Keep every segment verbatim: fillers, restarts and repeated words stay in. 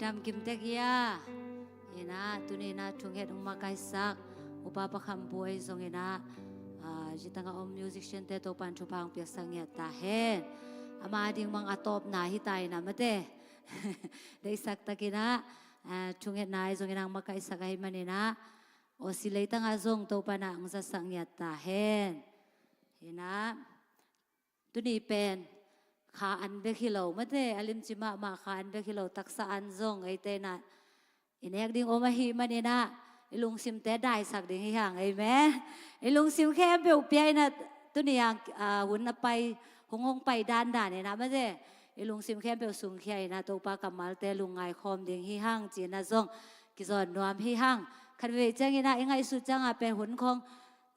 Dam kim tek hia. Ina, tuni ina thunget hong makaihsak Upa Pa Kham Pu ahi zong ina, ah, zitanga om musician te Topan thupha hong piaksak ngiat ta hen. Ama ding mang a tawpna hi ta ina mate. Deihsak tak ina, ah, thungetna ahi zong ina hong makaihsak ahi man ina, Aussie leitanga zong Topan ah hong zatsak ngiat ta hen. Ina, tuni pen kha an bek hi lo mate, a limci mahmah kha an bek hi lo, taksa an zong eite ina i nek ding om ahi man ina, i lungsimte daisak ding hi hang, amen. I lungsim khempeuh pia ina, tuni a, ah, hun a pai, hong hong pai dandan ina mate, i lungsim khempeuh sungkhia ina Topa kammalte lungngai khawm ding hi hang ci ina zong kizawn nuam hi hang. Khatvei ciang ina i ngaihsut cianga pen hun khawng,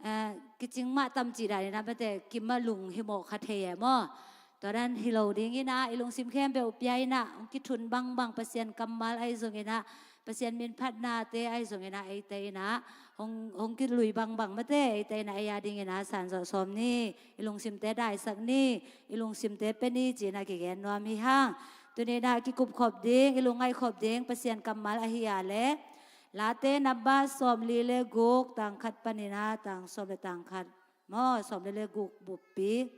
eh, kicing mah tam cih dan ina mate, kim a lung hi mawh kha thei e maw. Tua dan hi lo ding ina, i lungsim khempeuh pia ina, hong kithun bangbang Pasian kammal ahi zong ina, Pasian min phatnate ahi zong ina, eite ina hong, hong kilui bangbang mate, eite ina ei a ding ina sanzawh sawm ni, i lungsimte daisak ni, i lungsimte pia ni ci ina kigen nuam hi hang. Tuni ina kikupkhop ding, i lungngaihkhop ding Pasian kammal ahi a le, Late nambat sawmli le guk, tang khat pan ina tang sawm le tang khat maw, sawmli le guk buppi.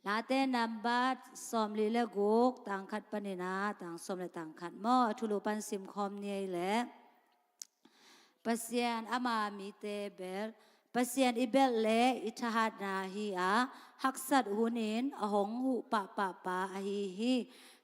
Late nambat sawmli le guk, tang khat pan ina tang sawm le tang khat maw, a thulu pan simkhawm ni ei le. Pasian ama mite belh, Pasian i belh le i thahatna hi a, haksat hunin a hong huh pahpahpa ahi hi.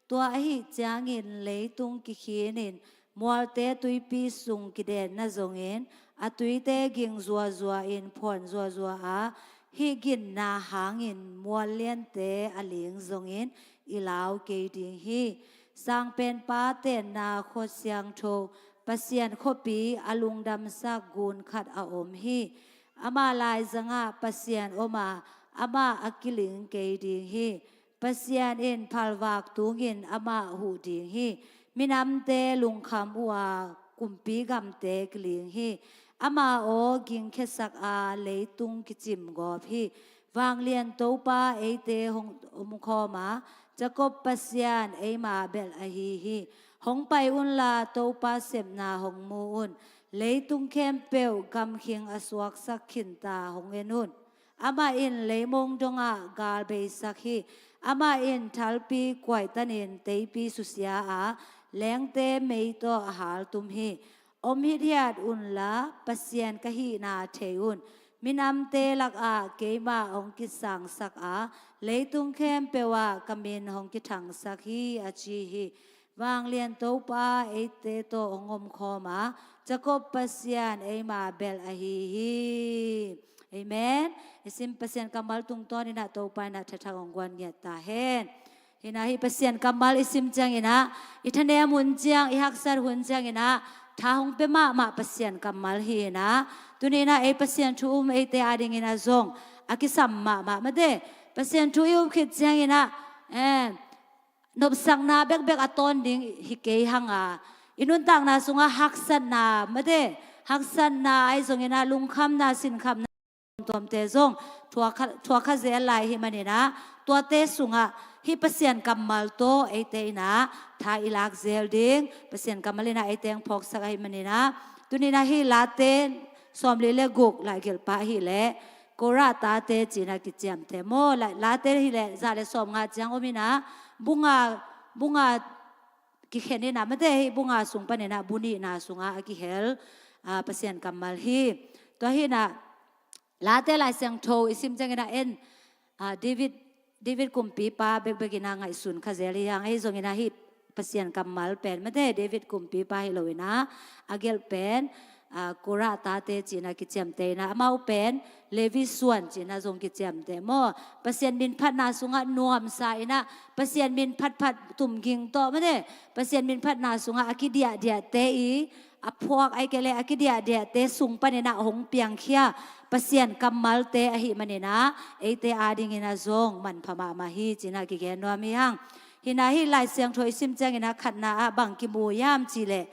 Tua ahi ciangin leitung kikhinin, mualte tuipi sung kidenna zongin, a tuite ging zuazua in phuan zuazua a, hih ginna hangin mual liante a ling zongin i lau kei ding hi. Sangpenpa tenna khua siangtho, Pasian khuapi a lungdamsak gun khat a om hi. Ama laizangah Pasian om a, amah a kiling kei ding hi. Pasian in phalvak tungin amah huh ding hi. Minamte lungkham uh a, kumpi gamte kiling hi. Ama aw gingkhiasak a, leitung kicim gawp hi. Vanglian Topa eite hong omkhawm a, Jacob Pasian eima belh ahi hi. Hong pai unla Topa sepna hong mu un. Leitung khempeuh gamkhing a suaksak khinta hong en un. Amah in leimong dongah gal beisak hi. Amah in thalpi kuaitanin teipi susia a, lengte mei tawh a haltum hi. Om hithiat unla Pasian ka hihna thei un. Minamte lakah keimah hong kisangsak a, leitung khempeuh ah ka min hong kithangsak hi, a ci hi. Vanglian Topa eite tawh hong omkhawm a, Jacob Pasian eima belh ahi hi. Amen. I sim Pasian kammal tungtawn ina Topa ina thathak hong guan ngiat ta hen. Hina hih Pasian kammal i sim ciang ina, i thanem hun ciang, i haksat hun ciang ina, tha hong pia mahmah Pasian kammal hi ina. Tuni ina ei Pasian thu um eite a ding ina zong a kisam mahmah mate. Pasian thu i up khit ciang ina, eh, nopsakna bekbek a tawn ding hi kei hang a, i nuntakna sungah haksatna mate, haksatna ahi zong ina, lungkhamna, sinkhamna tuamtuamte zong thuak kha, thuak kha zel lai hi man ina, tuate sungah hih Pasian kammal tawh eite ina tha i lak zel ding, Pasian kammal ina eite hong phawksak ahi man ina. Tuni ina hih Late sawmli le guk, laigelhpa hi leh Korah tate ci ina kiciamteh maw, La, Late hi leh za le sawmnga ciang om ina, bu nga, bu nga kikhen ina mate, hih bu nga sung pan ina bu nihna sungah a kihel, ah, Pasian kammal hi. Tua hi ina Late Lai Siangtho i sim ciang ina en, ah, David, David kumpipa bekbek ina ngaihsun kha zel hi hang, ahi zong ina hih Pasian kammal pen mate, David kumpipa hi lo ina, a gelh pen, ah, Korah tate ci ina kiciamteh ina, amau pen Levi suan ci ina zong kiciamteh maw. Pasian min phatna sungah nuamsa ina, Pasian min phatphat tumging tawh mate, Pasian min phatna sungah a kidiahdiahte i, a phuak ahih kei leh a kidiahdiahte sung pan ina hong piangkhia Pasian kammalte ahi man ina, eite a ding ina zong manpha mahmah hi ci ina kigen nuam hi hang. Hina hih Lai Siangtho i sim ciang ina khatna ah bang kimu hiam cih leh,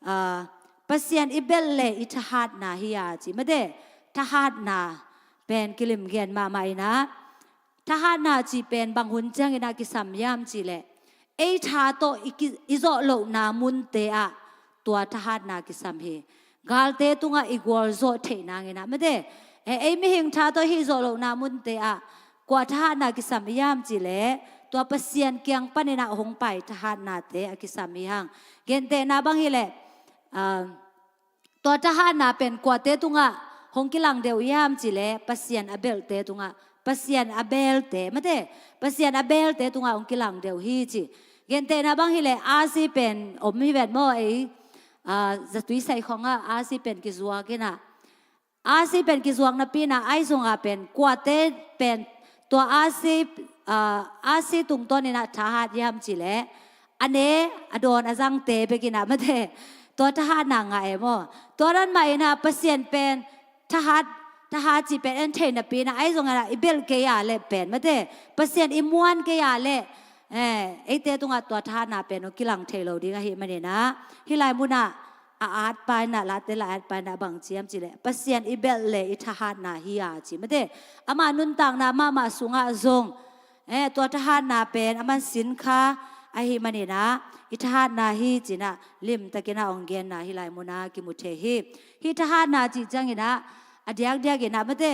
ah, Pasian i belh le i thahatna hi a ci mate, thahatna pen kilim gen mahmah ina, Thahatna cih pen bang hun ciangin ah kisam hiam cih leh, ei tha tawh i ki-, i zawh lohna munte ah tua thahatna kisam hi. Galte tungah i gualzawh theih nangin ah, mate, eh, ei mihing tha tawh hih zawh lohna munte ah kua thahatna kisam hiam cih leh, tua Pasian kiang panin ah hong pai thahatnate a kisam hi hang. Gentehna bang hi leh, ah, tua thahatna pen kuate tungah hong kilang deuh hiam cih leh, Pasian a belhte tungah, Pasian a belte, mate, Pasian a belte tungah hong kilang deuh hi ci. Gentehna bang hi leh, R C pen om hi vet maw, ei, ah, zatui sai khawngah R C pen kizuak in ah, R C pen kizuak napi in ah, ahi zongah pen kuate pen tua R C, ah, R C tungtawnin ah thahat hiam cih leh, a ne a dawn a zangte bekin ah, mate, tua thahatna ngah e maw. Tua dan mah in ah Pasian pen thahat, thahat cih pen en thei napi in ah, ahi zongin ah i belh kei a leh pen, mate, Pasian i muan kei a leh, eh, eite tungah tua thahatna pen hong kilang thei lo ding ahih manin ah, hih lai munah a atpa in ah, Late la atpa in ah bang ci hiam cih leh, Pasian i belh leh i thahatna hi a ci, mate, ama nuntakna mahmah sungah zong, eh, tua thahatna pen aman sin kha ahih manin ah, i thahatna hi ci-in ah limtakin ah hong genna hih lai munah kimu thei hi. Hih thahatna cih ciangin ah, a diakdiakin ah, mate,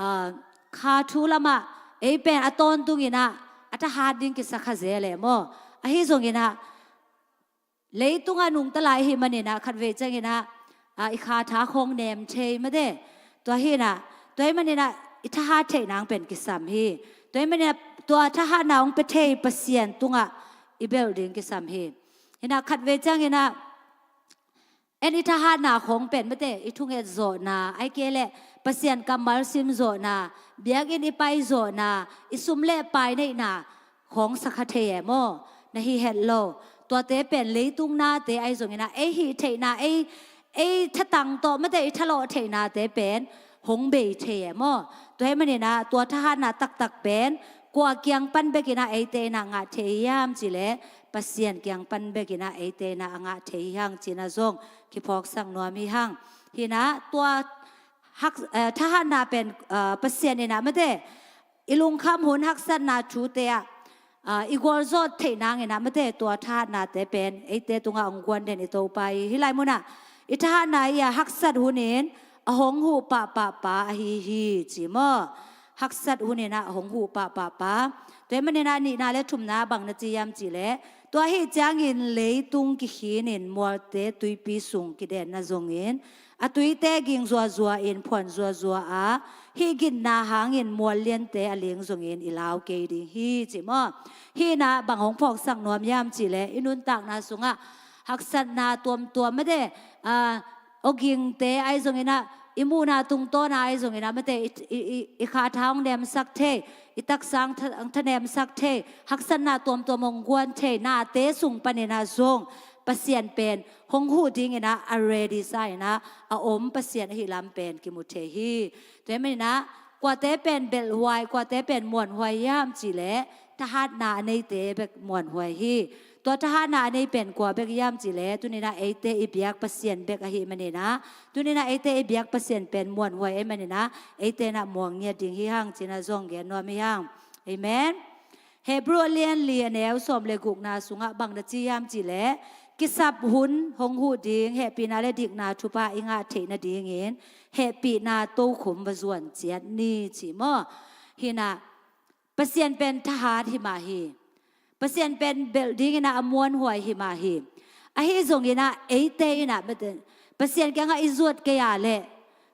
ah, kha thu lamah ei pen a tawntungin ah a thahat ding kisa kha zel e maw. Ahi zongin ah, leitungah nungta lai ahih manin ah, khatvei ciangin ah, ah, i kha tha khawng nem thei, mate. Tua hi in ah, tua ahih manin ah i thahat theih nang pen kisam hi. Tua ahih manin ah tua thahatna hong pia thei Pasian tungah i belh ding kisam hi. Hi in ah, khatvei ciangin ah, en i thahatna khawng pen, mate, i thunget zawhna, ahih kei leh Pasian kammal sim zawhna, biakinn i pai zawhna, i sum le pai neihna khawng sa kha thei e maw. Na hih het lo. Tuate pen leitung nate ahi zongin ah, ei hih theihna, ei, ei thatang tawh, mate, i thalawh theihnate pen hong bei thei e maw. Tua ahih manin ah tua thahatna taktak pen kua kiang pan bekin ah eite in ah ngah thei hiam cih leh, Pasian kiang pan bekin ah eite in ah a ngah thei hi hang ci-in ah zong kiphawksak nuam hi hang. Hi in ah tua hak-, eh, thahatna pen, eh, Pasian in ah, mate, i lungkham hun haksatna thute ah, ah, i gualzawh theih nangin ah, mate, tua thahatnate pen eite tungah hong guan den i Topa hi. Hih lai munah i thahatna hi a, haksat hunin a hong huh pahpah pa ahi hi ci maw. Haksat hunin ah a hong huh pahpah pa. Tua ahih manin ah nihna le thumna bang na ci hiam cih leh, tua ahih ciangin leitung kikhinin mualte tuipi sung kidenna zongin, a tuite ging zuazua in phuan zuazua a, hih ginna hangin mual liante a ling zongin i lau kei ding hi ci maw. Hih in ah bang hong phawksak nuam hiam cih leh, i nuntakna sungah haksatna tuamtuam, mate, ah, awgingte ahi zongin ah, i muhna tungtawna ahi zongin ah, mate, i, i, i, i kha tha hong nemsak thei, i taksa hong tha-, hong thanemsak thei, haksatna tuamtuam hong guan thei nate sung panin ah zong Pasian pen hong huh dingin ah a ready sa in ah a om Pasian ahih lam pen kimu thei hi. Tua ahih manin ah kuate pen belhhuai, kuate pen muanhuai hiam cih leh, thahatna a neite bek muanhuai hi. Tua thahatna a nei pen kua bek hiam cih leh, tuni-in ah eite i biak Pasian bek ahih manin ah, tuni-in ah eite i biak Pasian pen muanhuai ahih manin ah, eite in ah muang ngiat ding hi hang ci-in ah zong gen nuam hi hang. Amen. Hebrew a lian li, a neu sawm le gukna sungah bang na ci hiam cih leh, kisap hun hong huh ding, hehpihna le dikna thupha i ngah theih nadingin hehpihna tokhom va zuan ciat ni ci maw. Hi in ah, Pasian pen thahat hi mah hi. Pasian pen belh dingin ah a muanhuai hi mah hi. Ahi zongin ah eite in ah, Pasian kiangah i zuat kei a leh,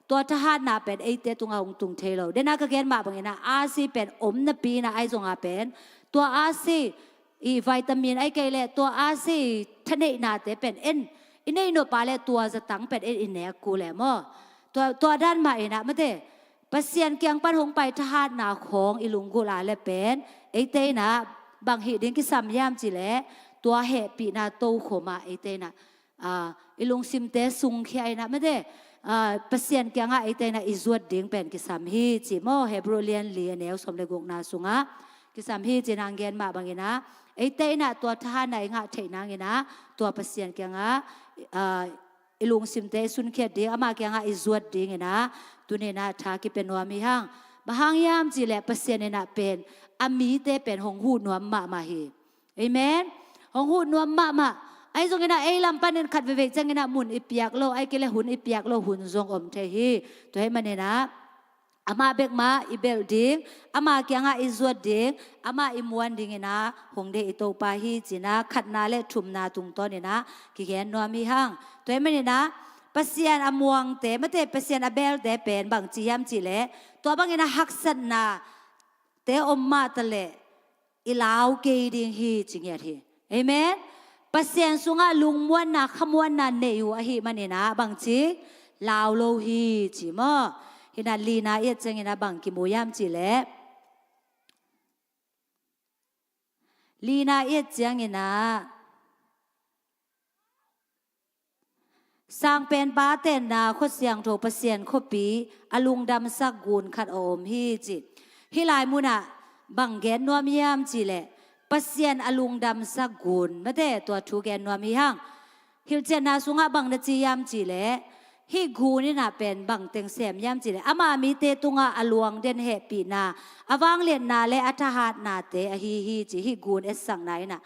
tua thahatna pen eite tungah hong tung thei lo. Dena ka gen mah bangin ah, ahsi pen om napi in ah, ahi zongah pen tua ahsi i vitamin ahih kei leh tua ahsi thaneihnate pen en i neih nop a leh tua zatang pen en i nek kul e maw. Tua, tua dan mah in ah, mate, Pasian kiang pan hong pai thahatna khawng i lunggulh a leh pen, eite in ah bang hih ding kisam hiam cih leh, tua hehpihna tokhom ah eite in ah, ah, i lungsimte sungkhia in ah, mate, ah, Pasian kiangah eite in ah i zuat ding pen kisam hi ci maw. Hebrew lian li, a neu sawm le gukna sungah kisam hi ci-in ah gen mah bangin ah, eite in ah tua thahatna i ngah theih nangin ah, tua Pasian kiangah, ah, i lungsimte i sunkhiat ding, ama kiangah i zuat dingin ah, tuni-in ah tha kipia nuam hi hang. Bang hang hiam cih leh Pasian in ah pen a mite pen hong huh nuam mahmah hi. Amen. Hong huh nuam mahmah. Ahi zongin ah ei lam panin khat veivei ciangin ah mun i piak lo, ahih kei leh hun i piak lo hun zong om thei hi. Tua ahih manin ah amah bek mah i belh ding, ama kiangah i zuat ding, amah i muan dingin ah hong deih i Topa hi ci-in ah khatna le thumna tungtawnin ah kigen nuam hi hang. Tua ahih manin ah Pasian a muangte, mate, Pasian a belte pen bangci hiam cih leh tua bangin ah haksatnate om mah ta leh i lau kei ding hi ci ngiat hi. Amen. Pasian sungah lungmuanna, khamuanna nei uh ahih manin ah bangci, lau lo hi ci maw? Hi-in ah lina i et ciangin ah bang kimu hiam cih leh, lina i et ciangin ah Sangpenpa tenna khua siangtho Pasian khuapi a lungdamsak gun khat a om hi ci. Hih lai munah bang gen nuam hiam cih leh Pasian a lungdamsak gun, mate, tua thu gen nuam hi hang. Hilhcianna sungah bang na ci hiam cih leh, hih gun in ah pen bang teng sem hiam cih leh ama mite tungah a luang den hehpihna, a vangliatna le a thahatnate ahi hi ci. Hih gun etsakna in ah,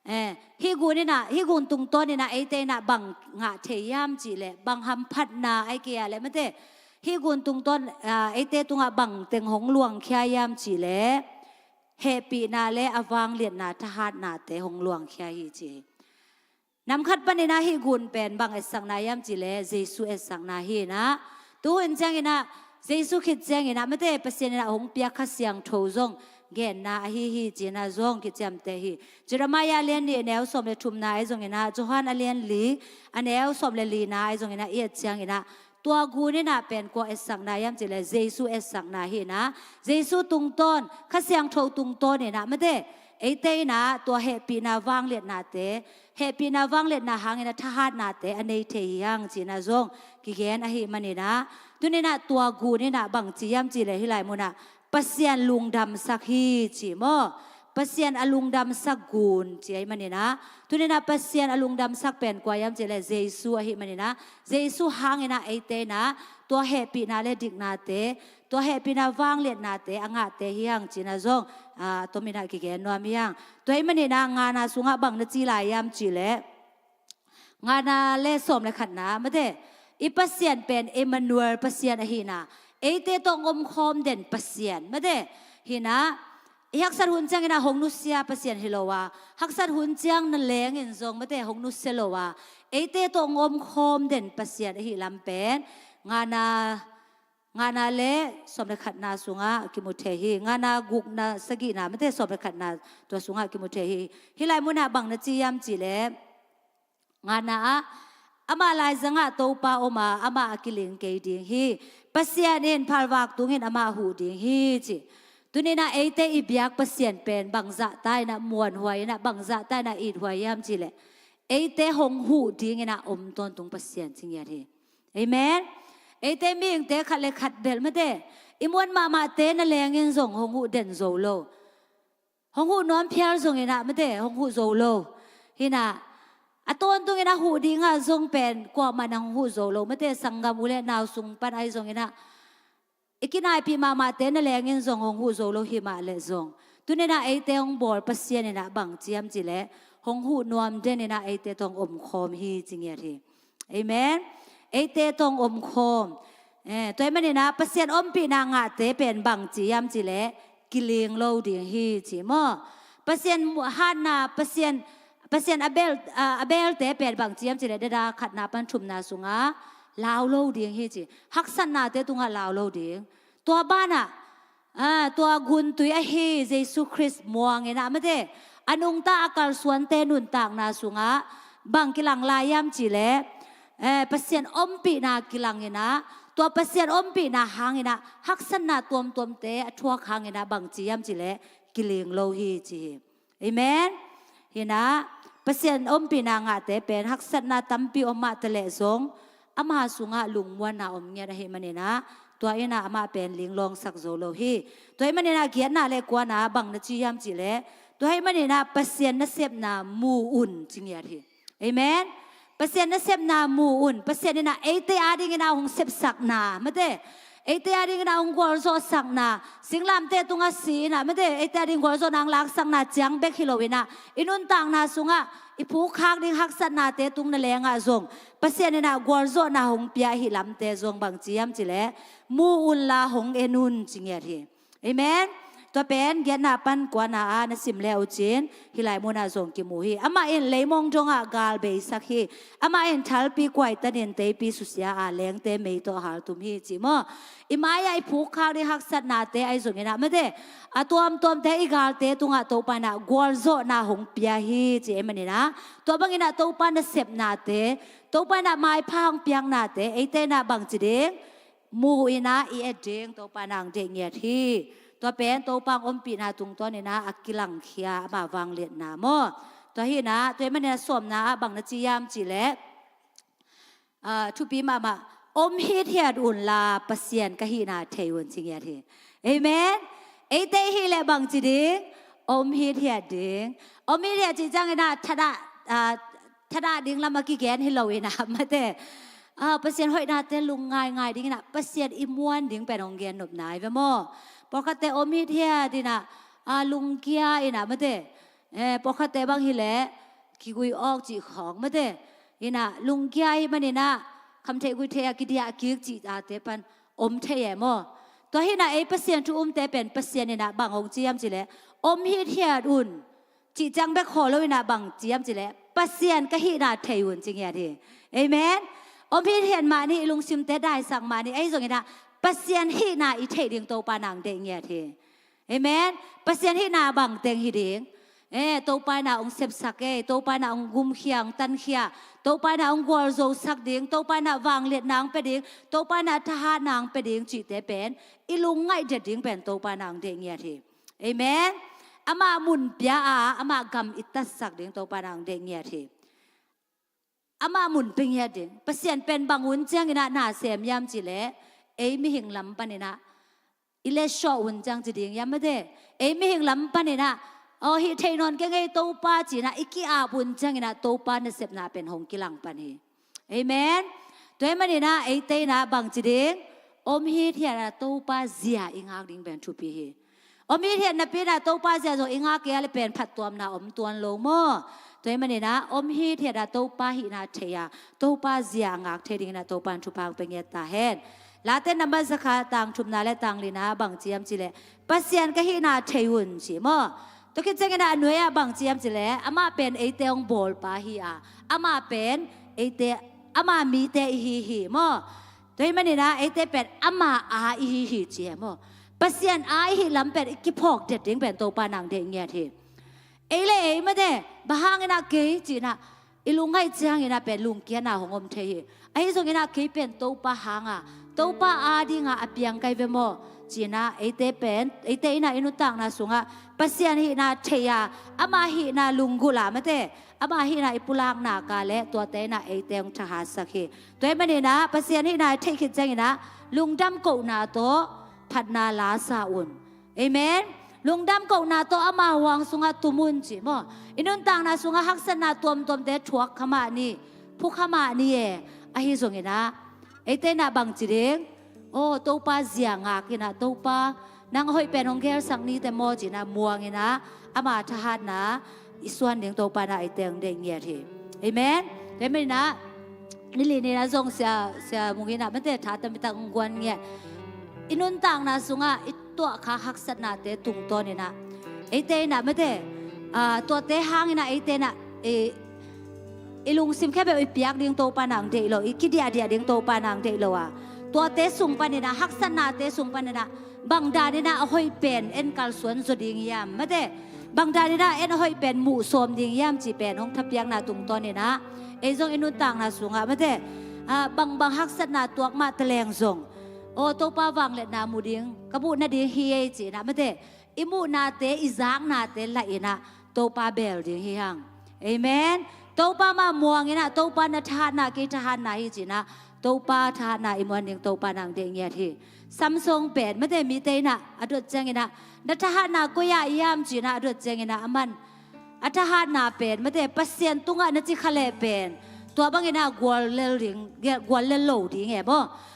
eh, hih gun in ah, hih gun tungtawnin ah eite in ah bang ngah thei hiam cih leh, bang hamphatna ahih kei leh, mate, hih gun tungtawn, ah, eite tungah bang teng hong luangkhia hiam cih leh, hehpihna le a vangliatna, thahatnate hong luangkhia hi ci hi. Nam khat panin ah hih gun pen bang etsakna hiam cih leh Jesu etsakna hi-in ah, tu hun ciangin ah Jesu khit ciangin ah, mate, Pasian in ah hong piak Kha Siangtho zong genna ahi hi ci-in ah zong kiciamteh hi. Jeremiah a lian nih a neu sawm le thumna ahi zongin ah, Johan a lian li a neu sawm le lina ahi zongin ah i et ciangin ah, tua gun in ah pen kua etsakna hiam cih leh Jesu etsakna hi-in ah, Jesu tungtawn, Kha Siangtho tungtawnin ah, mate, eite in ah tua hehpihna vangliatnate, hehpihna vangliatna hangin ah thahatnate a nei thei hi hang ci-in ah zong kigen ahih manin ah, tuni-in ah tua gun in ah bangci hiam cih leh hih lai munah Pasian lungdamsak hi ci maw? Pasian a lungdamsak gun ci ahih manin ah, tuni-in ah Pasian a lungdamsak pen kua hiam cih leh Jesu ahih manin ah, Jesu hangin ah eite in ah tua hehpihna le diknate, tua hehpihna vangliatnate a ngahte hi hang ci-in ah zong, ah, a tomin ah kigen nuam hi hang. Tua ahih manin ah ngana sungah bang na ci lai hiam cih leh, ngana le sawm le khatna, mate, i Pasian pen Emmanuel Pasian ahihna, eite tawh hong omkhawm den Pasian, mate, hi-in ah, i haksat hun ciangin ah hong nusia Pasian hi lo a, haksat hun ciang na lengin zong, mate, hong nusia lo a, eite tawh hong omkhawm den Pasian ahih lam pen ngana, ngana le sawm le khatna sungah kimu thei hi. Ngana, gukna, sagihna, mate, sawm le khatna, tua sungah kimu thei hi. Hih lai munah bang na ci hiam cih leh, ngana ah, amah laizangah Topa om a, amah a kiling kei ding hi. Pasian in phalvak tungin amah huh ding hi ci. Tuni-in ah eite i biak Pasian pen bang zahta in ah muanhuai in ah, bang zahta in ah ithuai hiam cih leh, eite hong huh dingin ah om tawntung Pasian ci ngiat hi. Amen. Eite mihingte khat le khat bel, mate, i muan mahmahte na lengin zong hong huh den zo lo. Hong huh nuam phial zongin ah, mate, hong huh zo lo. Hi-in ah, a tawntungin a huh dingah zong pen kuamah in hong huh zo lo, mate, sanggam u le nau sung pan ahi zongin ah, i kinaipih mahmahte na lengin zong hong huh zo lo hi mah leh zong, tuni-in ah eite hong bawl Pasian in ah bangci hiam cih leh, hong huh nuam den in ah eite tawh hong omkhawm hi ci ngiat hi. Amen. Eite tawh hong omkhawm. Eh, tua ahih manin ah Pasian ompihna ngahte pen bangci hiam cih leh, kiling lo ding hi ci maw? Pasian mu-, hatna, Pasian, Pasian a bel, a, a belte pen bangci hiam cih leh, Dada khatna pan thumna sungah lau lo ding hi ci. Haksatnate tungah lau lo ding. Tua banah, ah, tua guntui ahi Jesu Khrist muangin ah, mate, a nungta a kalsuante nuntakna sungah bang kilang lai hiam cih leh, eh, Pasian ompihna kilangin ah, tua Pasian ompihna hangin ah haksatna tuamtuamte a thuak hangin ah bangci hiam cih leh, kiling lo hi ci hi. Amen. Hi-in ah, Pasian ompihna ngahte pen haksatna tampi om mah ta leh zong, ama sungah lungmuanna om ngiat ahih manin ah, tua in ah amah pen linglawngsak zo lo hi. Tua ahih manin ah giatna le kuana bang na ci hiam cih leh, tua ahih manin ah Pasian nasepna mu un ci ngiat hi. Amen. Pasian nasepna mu un. Pasian in ah eite adingin ah hong sepsakna, mate, Eite a dingin ah hong gualzawhsakna, singlamteh tungah si-in ah, mate, eite a dingin gualzawhna hong laksakna ciang bek hi loin ah, i nuntakna sungah i phukkhak ding haksatnate tung naleng ah zong Pasian in ah gualzawhna hong pia ahih lamte zong bang ci hiam cih leh, mu unla hong en un ci ngiat hi. Amen. Tua pen giatna pan kuana ah na sim le uh cin, hih lai munah zong kimu hi. Amah in leimong dongah gal beisak hi. Amah in thalpi kuaitanin teipi susia a, lengte mei tawh haltum hi, ci maw? I mai-ah i phukkhak ding haksatnate ahi zongin ah, mate, a tuamtuamte, i galte tungah Topa in ah gualzawhna hong pia hi, ci ahih manin ah, tua bangin ah Topa nasepnate, Topa in ah maipha hong piaknate eite in ah bang ci ding? Mu-in ah i et ding Topa in ah hong deih ngiat hi. Tua pen Topa hong ompihna tungtawnin ah a kilangkhia, ama vangliatna maw? Tua hi-in ah, tua ahih manin ah sawmna ah bang na ci hiam cih leh, ah, thupi mahmah, om hithiat unla Pasian ka hihna thei un ci ngiat hi. Amen. Eite i hih leh bang ci ding? Om hithiat ding. Om hithiat cih ciangin ah thadah, ah, thadah ding lam a kigen hi loin ah, mate, ah, Pasian hoihnate lungngaingai dingin ah, Pasian i muan ding pen hong gennop nai ve maw? Pawlkhatte om hithiat in ah, ah, lungkia in ah, mate, eh, pawlkhatte bang hi leh kigui awk cih khawng, mate, in ah lungkia ahih manin ah khamtheih guihtheih a kidiah kik cih tate pan om thei e maw? Tua hi-in ah ei Pasian thu umte pen Pasian in ah bang hong ci hiam cih leh, om hithiat un, cih ciang bek khawh loin ah bang ci hiam cih leh, Pasian ka hihna thei un ci ngiat hi. Amen. Om hithiat mah ni, i lungsimte daisak mah ni, ahi zongin ah Pasian hihna i theih ding Topa in ah hong deih ngiat hi. Amen. Pasian hihna bang teng hi ding? Eh, Topa in ah hong sepsak e, Topa in ah hong gumkhia, hong tankhia, Topa in ah hong gualzosak ding, Topa in ah vangliatna hong pia ding, Topa in ah thahatna hong pia ding cihte pen i lungngaih det ding pen Topa in ah hong deih ngiat hi. Amen. Amah mun pia a, amah gam i tatsak ding Topa in ah hong deih ngiat hi. Amah mun pia ngiat ding. Pasian pen bang hun ciangin ah na sem hiam cih leh, ei mihing lam panin ah i letsawh hun ciang ci ding hiam, mate? Ei mihing lam panin ah, aw, hih thei nawn keng ei Topa ci-in ah i ki-ap hun ciangin ah Topa nasepna pen hong kilang pan hi. Amen. Tua ahih manin ah eite in ah bang ci ding? Om hithiat a Topa zia i ngak ding pen thupi hi. Om hithiat napi-in ah Topa zia zong i ngak kei a leh pen phattuamna om tuan lo maw? Tua ahih manin ah om hithiat a Topa hihna thei a, Topa zia a ngak thei dingin ah Topa in thupha hong pia ngiat ta hen. Late nambat zakhat, tang thumna le tang lina bang ci hiam cih leh, Pasian ka hihna thei un ci maw? Tua khit ciangin ah a nuai-ah bang ci hiam cih leh, amah pen eite hong bawlpa hi a, amah pen eite, ama mite i hi hi maw? Tua ahih manin ah eite pen ama aa i hi hi ci e maw? Pasian aa i hih lam pen i kiphawk det ding pen Topa in ah hong deih ngiat hi. Ei le ei, mate, bang hangin ah kei ci-in ah i lungngaih ciangin ah pen lungkiatna hong om thei hi. Ahi zongin ah kei pen Topa hang a, Topa aa ding a a piang ka hi ve maw? Ci-in ah eite pen, eite in ah i nuntakna sungah Pasian hihna thei a, ama hihna lunggulh a, mate, ama hihna i pulakna ka leh tuate in ah eite hong thahatsak hi. Tua ahih manin ah Pasian hihna i theih khit ciangin ah lungdam kohna tawh phatna la sa un. Amen. Lungdam kohna tawh ama huang sungah tum un ci maw? I nuntakna sungah haksatna tuamtuamte thuak kha mah ni, phu kha mah ni e. Ahi zongin ah eite in ah bang ci ding? Aw, Topa zia ngak in ah, Topa nang a hoih pen hong gelsak ni teh maw ci-in ah muang in ah ama thahatna i suan ding Topa in ah eite hong deih ngiat hi. Amen. Tua ahih manin ah nili ni-in ah zong Sia, Sia Mung in ah, mate, tha tampi tak hong guan ngiat. I nuntakna sungah i tuahkhak haksatnate tungtawnin ah eite in ah, mate, ah, tuate hangin ah eite in ah i, i lungsim khempeuh i piak ding Topa in ah hong deih lo, i kidiahdiah ding Topa in ah hong deih lo a, tuate sung panin ah, haksatnate sung panin ah bang danin ah a hoih pen en kalsuan zaw ding hiam, mate, bang danin ah en a hoih pen muh sawm ding hiam cih pen hong thapiakna tungtawnin ah ei zong i nuntakna sungah, mate, ah, bangbang haksatna tuak mah taleng zong, aw, Topa vangliatna mu ding ka muh nading hi ei ci-in ah, mate, i muhnate, i zaknate lah in ah Topa beel ding hi hang. Amen. Topa mah muang in ah, Topa na thahatna kei thahatna hi ci-in ah Topa thahatna i muan ding Topa in ah hong deih ngiat hi. Samson pen, mate, mite in ah a dot ciangin ah, na thahatna koi-ah hiam ci-in ah a dot ciangin ah aman a thahatna pen, mate, Pasian tungah na ci kha leh pen tua bangin ah guallel ding, guallel lo ding e maw?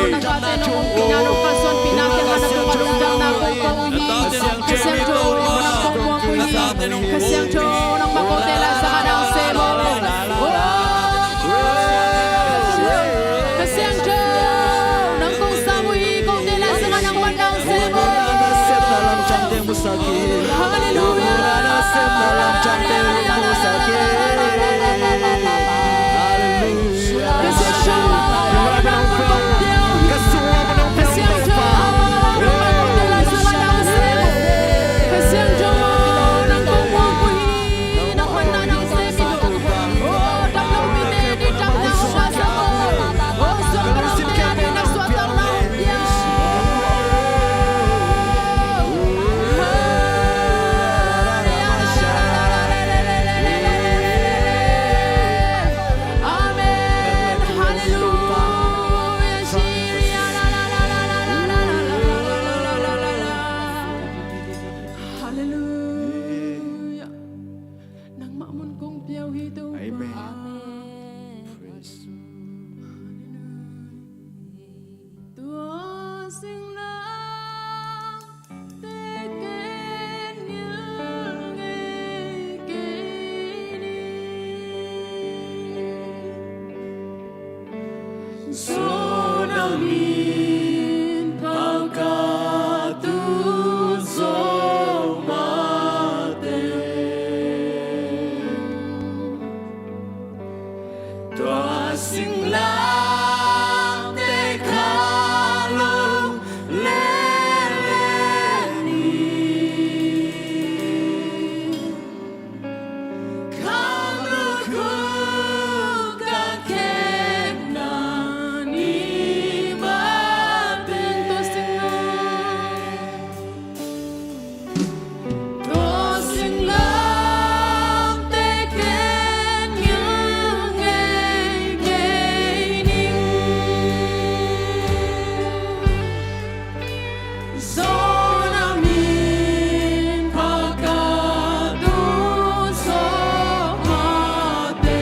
Toh na tate nong ong pina nong kalsuanpihna kiang ah na tungah lungdamna kong ko uh hi. Kha Siangtho nang kong muang uh hi. Kha Siangtho nangmah kote la zang a nang sem uh. Kha Siangtho nang kong sam uh hi. Kote la zang a nangmah nang sem uh. Halleluia. Halleluia. Nangmah mun kong pia uh hi Topa. Amen. Praise. Tua singlamteh ken ngilngei kei ni. Zona min paka tu zo mate. Tua singlamteh kha lunglele ni. Kham lukhu ka khekna ni mah teng tua singlam. Tua singlamteh ken ngilngei kei ning. Zona min paka tu zo mate.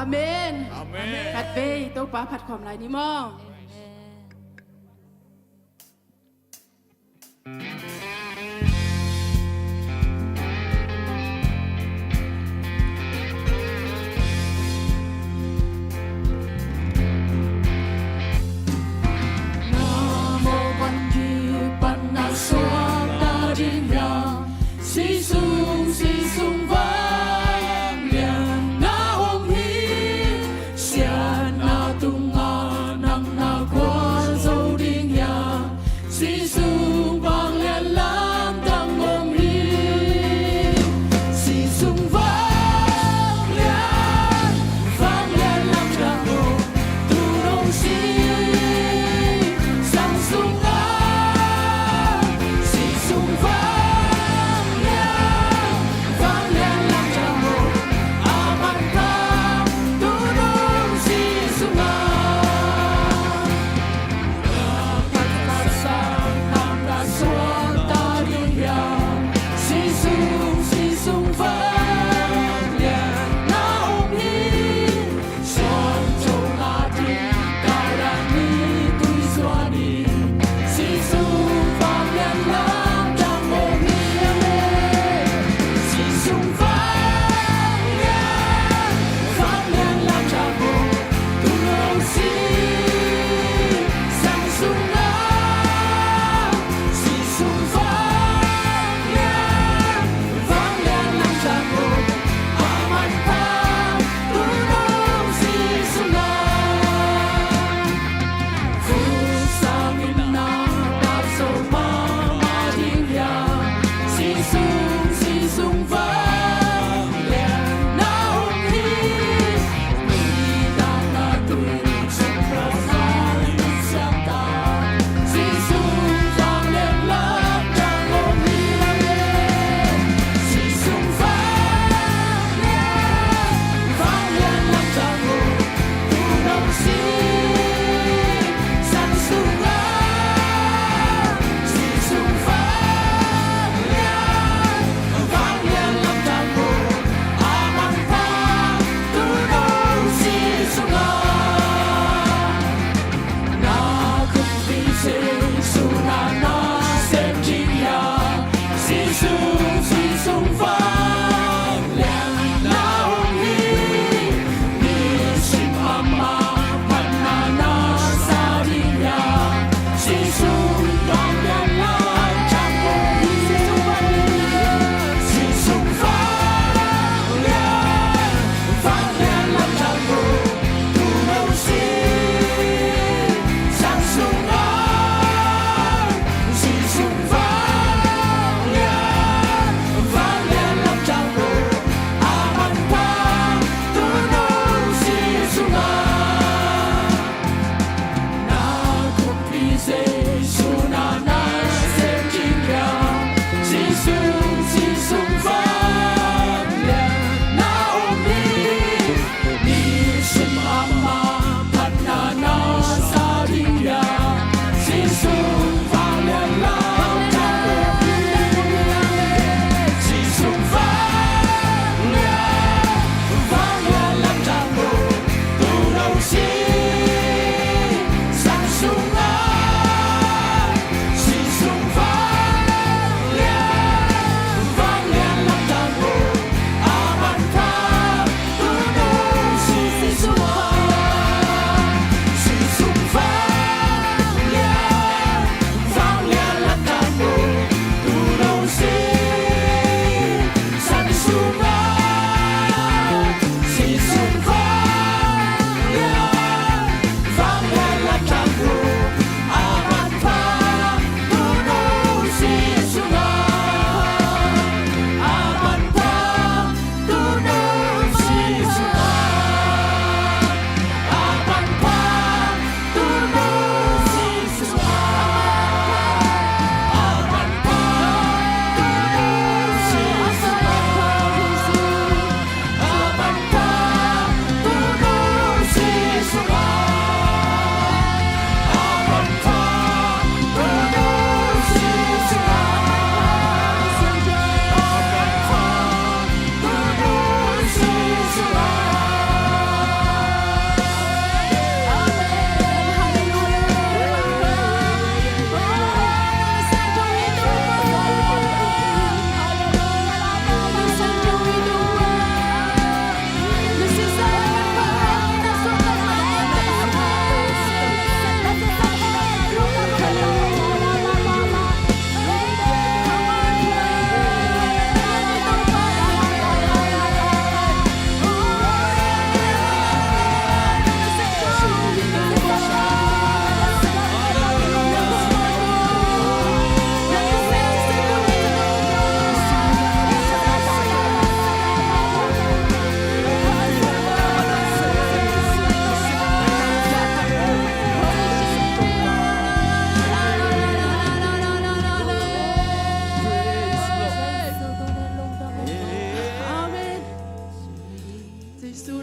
Amen. Amen. Khatvei Topa phat khawm lai ni maw.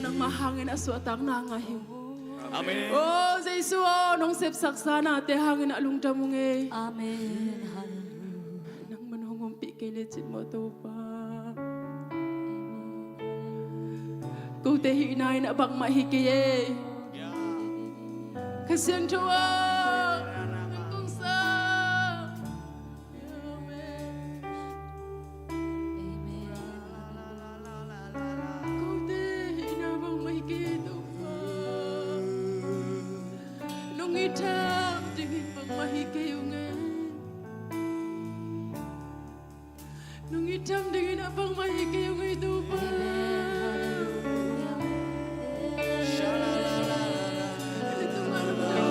Nangmah hangin a suahtakna ngah hi ung. Amen. O Jesu aw, nong sepsaksa nate hangin a lungdam ung ei. Amen. Hallelujah. Nangman hong ompih kei lecin maw Topa. Kote hihna in a bangmah hi kei ei. Kha Siangtho aw, nang kong sa. Amen. Kote hihna bangmah hi kei Topa. Nong it tham dingin bangmah hi kei ung ei. Nong it tham dingin a bangmah hi kei ung ei Topa. Amen. Hallelujah.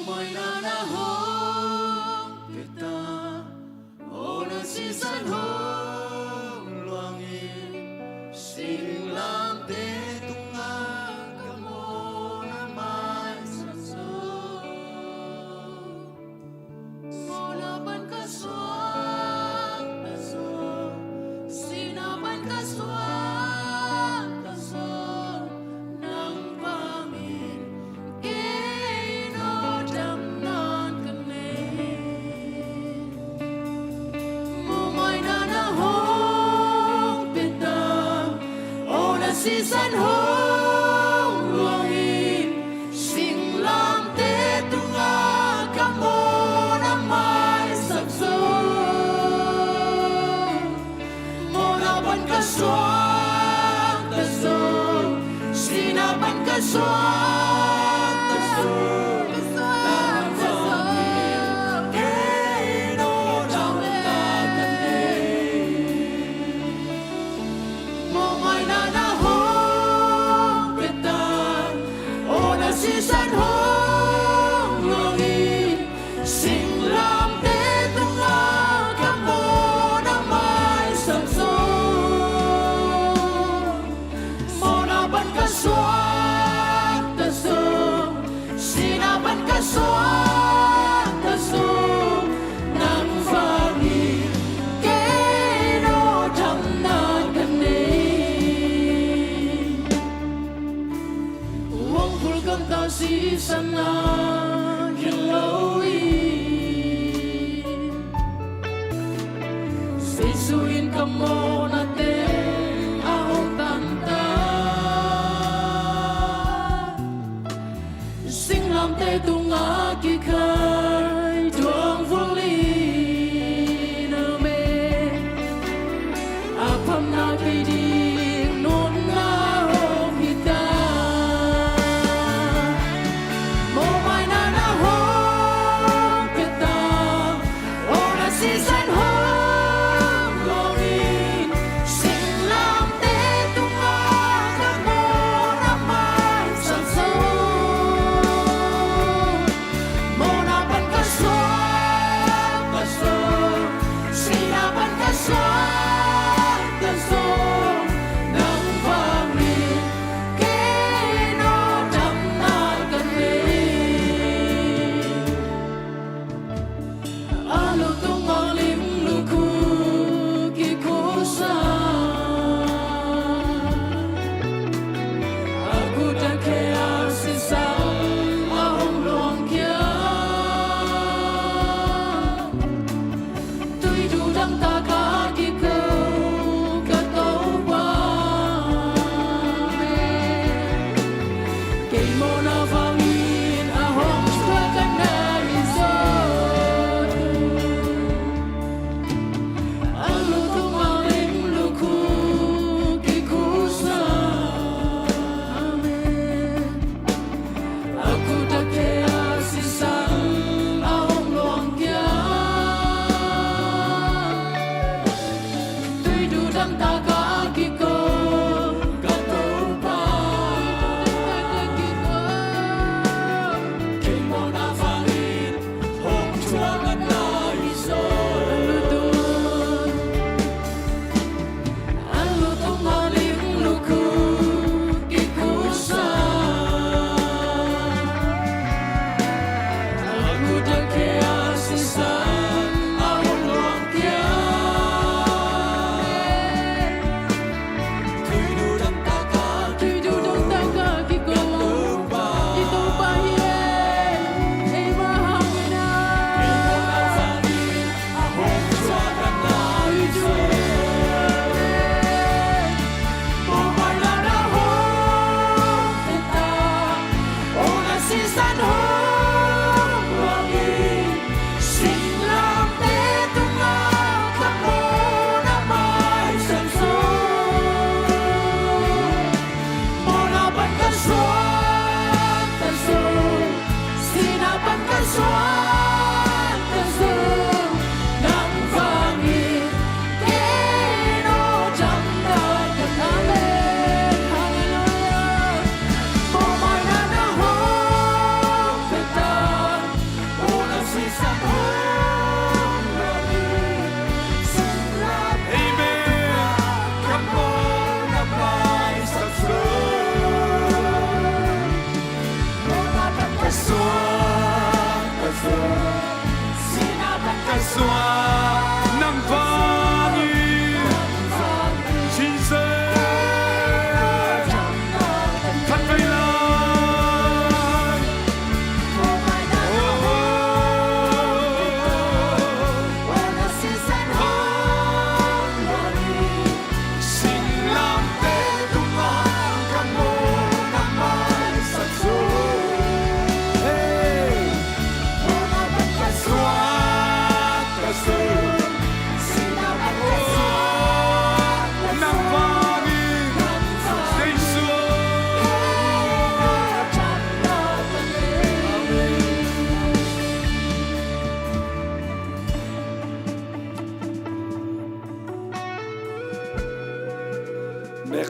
Maina na hong pia ta, aw na sisan hong luangin, singlamteh tungah ka mawhna maisak zo. Mawhna pan ka suakta zo, sihna pan ka suakta zo, nang bangin kei in aw damna ka nei. Mawhmaina na hong pia ta, aw na sisan hong luangin, singlamteh tungah ka mawhna maisak zo. Mawhna pan ka suakta zo, sihna pan ka suakta zo, nang bangin kei in aw damna ka nei. Mawhmaina na hong pia ta, aw na sisan hong luangin, singlamteh tungah ka mawhna maisak zo. Mawhna pan ka suakta zo, sihna pan ka suakta zo, nang bangin kei in aw damna ka nei. Hong phulkamtah sisan na khen lo in, Jesu in ka mawhna teng a hong tan ta. Singlamteh tungah kikhai tuangvul in, amen. A phamna kei ding nunna hong hi ta. Mawhmaina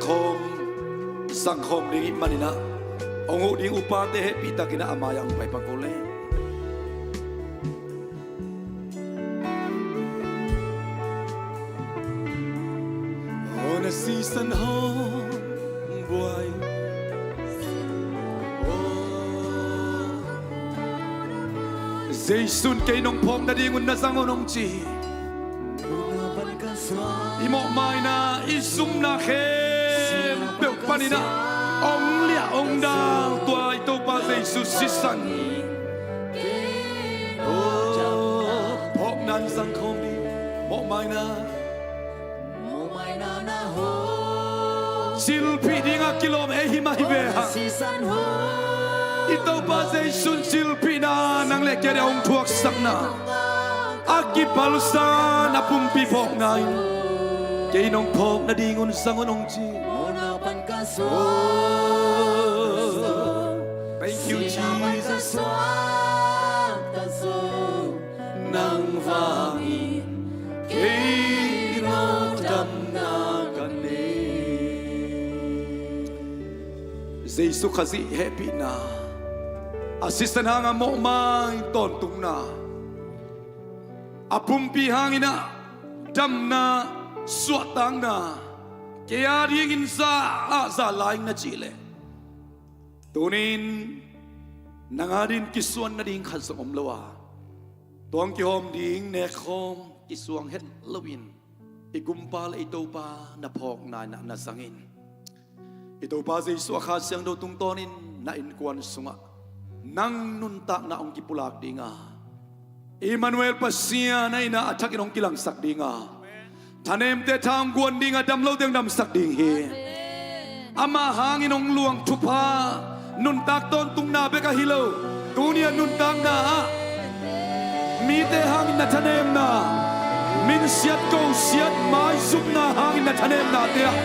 khawm, zang khawm ding ih maninah hong huh ding upate hehpihtakinah a mai-ah hong pai pak uh le. Aw na sisan hong buai. Aw Jesu'n kei nong phawk nadingun na zang un hong ci. I mawhmaina, i zumna khempeuh paninah hong liah hong dal tua i Topa Jesu sisan. Aw phawkna in zang khawm ding, mawhmaina. Cilphih dinga kilawm ei hi mah hi ve hang. I Topa Jesu'n cilphihna nang le kei a hong thuaksakna, a kipalsa na pumpi phawkna in kei nong phawk nadingun zang un hong ci. Thank you, Jesus. Nang vangin kei no damna ka nei. Jesu Khazih hehpihna, a sisan hanga mawhmai tawntungna, a pumpi hanginah damna, suahtakna, kei a dingin za ah za lai ing na cih leh, tunin nang a dingin kisuan nading khat zong om lo a, tua hong kihawm ding nekkhawm kisuang het loin i Gumpa le i Topa na phawkna inah na zangin. I Topa Jesu a Kha Siangtho tungtawnin na innkuan sungah nang nuntakna hong kipulak dinga, Emmanuel Pasian a innah a thakin hong kilangsak dinga, thanemte tha hong guan dinga, damlote hong damsak ding hi. Amah hangin hong luang thupha, nuntak tawntungna bek ahi lo, tuni a nuntakna ah mite hangin na thanemna, minsiat kosiat maizumna hangin na thanemnate ah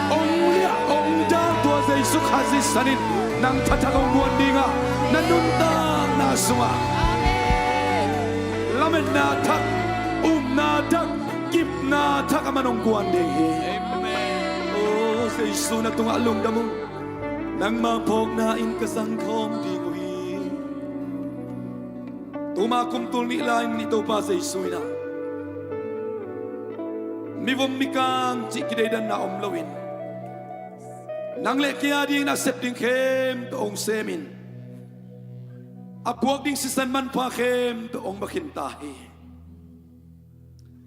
hong liah hong dal tua Jesu Khazih sisan in nang thathak hong guan dinga, na nuntakna sungah lametna thak, upna thak, kipna thak a man hong guan ding hi. Aw Jesu, na tungah lungdam uh. Nangma phawkna in ka zangkhawm ding uh hi. Tuma kum tul nih lai-in i Topa Jesu inah mivom mikang cih kideidanna om loin, nang le kei a dingin a sep ding khempeuh hong semin, a puak ding sisan manpha khempeuh hong va khinta hi.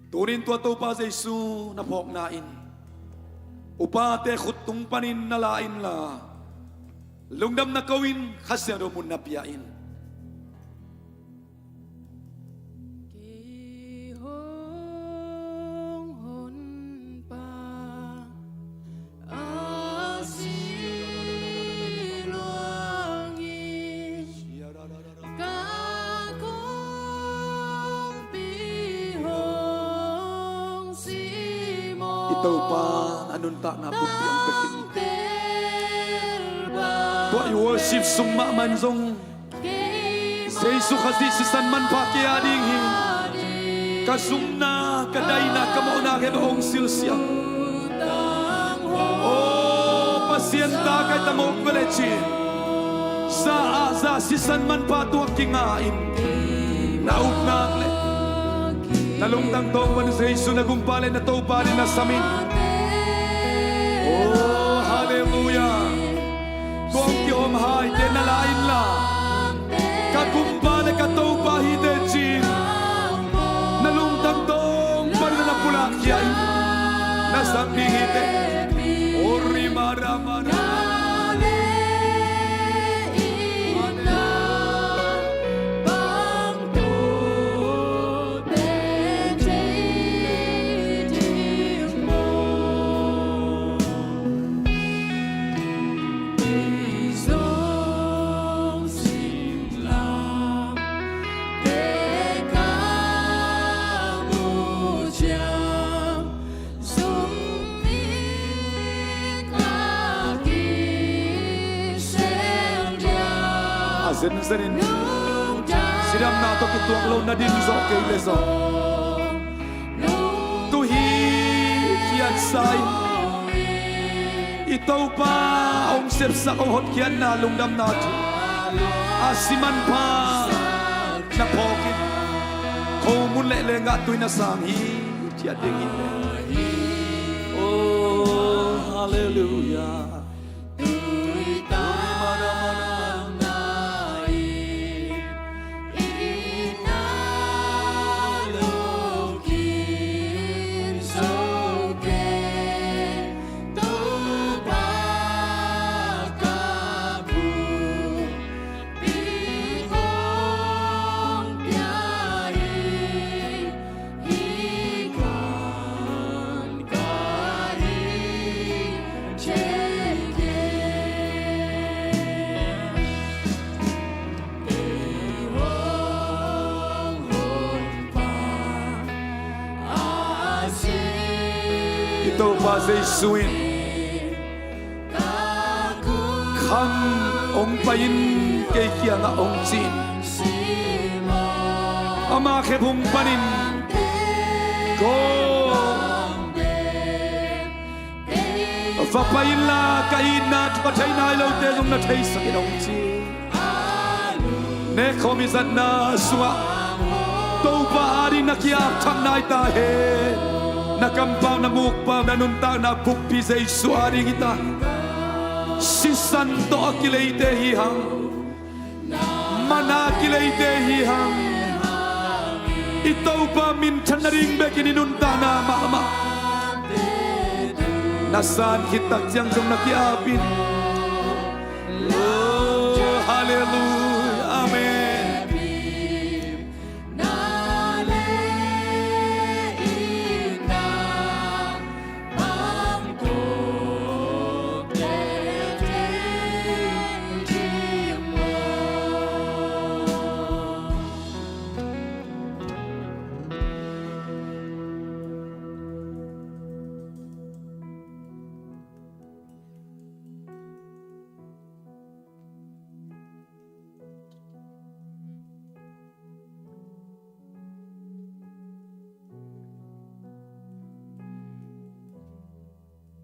Tunin tua Topa Jesu na phawkna in upate khut tung panin na la inla, lungdam na ko-in Kha Siangtho mun na pia in. Kei hong honpa a si luangin ka kongpi hong simaw. I Topa a nuntakna pumpi hong pia khin. Tua i worship sung mahmah in zong Jesu Khazih sisan manpha kei a ding hi. Ka zumna, ka daina, ka mawhna khempeuh hong silsiang. Aw Pasian ta, ka tangawk vele ci-in za ah za sisan manpha tuak kinga in, na upna le na lungtang tawng pan Jesu na Gumpa le na Topa dingin na sam in. Aw halleluiah. Tua hong kihawm haite na la inla, ka Gumpa le ka Topa hi teh ci-in na lungtang tawng panin na pulakkhia in, na zang ding hi teh. Aw rima rama rama. A zenzenin cidamna tawh kituak lo na din zawh kei le zong, tu hi khiatsa in I Topa hong sepsak, hong hotkhiatna, lungdamna thu a si manpha na phawk in, khomun le lenggah tui na sang hi, ciat ding hi. Oh, hallelujah. I Topa Jesu in khang hong pai in, kei kiangah hong ci in. Ama khephung panin ko va pai inla, ka itna thu a thei nai lote zong na theisak in, hong ci. Nekkhawm i zatna sungah Topa ading na ki-ap thak nai ta hen. Na kampau, na mukpau, na nuntakna buppi Jesu ading hi ta. Sisan tawh a kileite hi hang. Mana kileite hi hang. I Topa minthan nading bekin i nuntakna mahmah na san khit tak ciang zong na ki-ap in. Oh, hallelujah. Amen.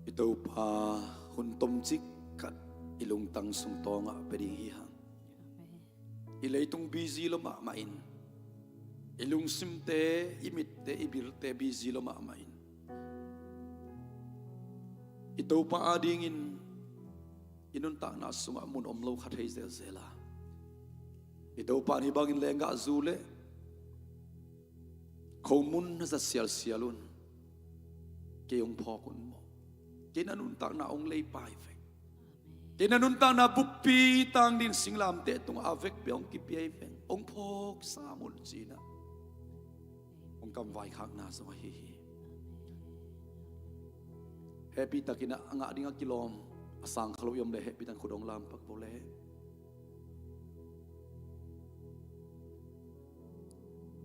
I Topa hun tomcik khat i lungtang sung tawngah pia ding hi hang. I leitung busy lo mahmah in, i lungsimte, i mitte, i bilte busy lo mahmah in, i Topa adingin i nuntakna sungah mun om lo kha thei zelzel a, i Topa in hih bangin lenggah zu le khomun na zat sialsial un. Kei hong phawk un maw? Kei na nuntakna hong leipai veng. Kei na nuntakna buppi tang ding singlamteh tungah a vekpi hong kipia hi veng. Hong phawk sam un, ci-in ah hong kamvaikhakna zong ahi hi. Hehpihtakin ah a ngah ding a kilawm, a sang kha lo i om leh hehpihtakin khut hong lampak bo le.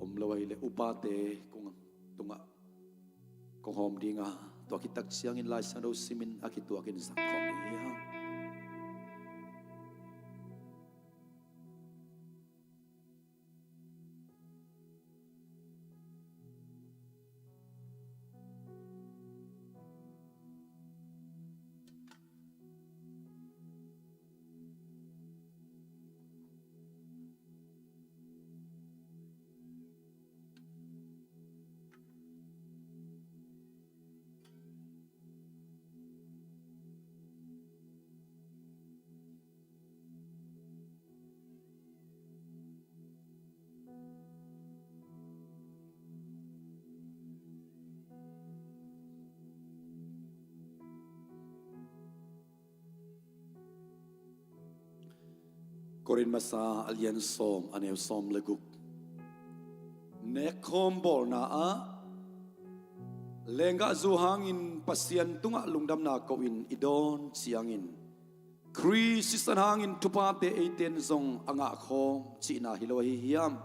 Om lo ahih leh upate kong tungah kong hawm ding a, tua khit tak ciangin Lai Siangtho simin a kituakin zangkhawm ding hi hang. Korin Masa a lian sawm, a neu sawm le guk. Nekkhawm bawlna ah lenggahzu hangin Pasian tungah lungdamna ko-in i dawn ciangin, Khrist sisan hangin thuphate eite'n zong a ngahkhawm cihna hi lo ahi hiam?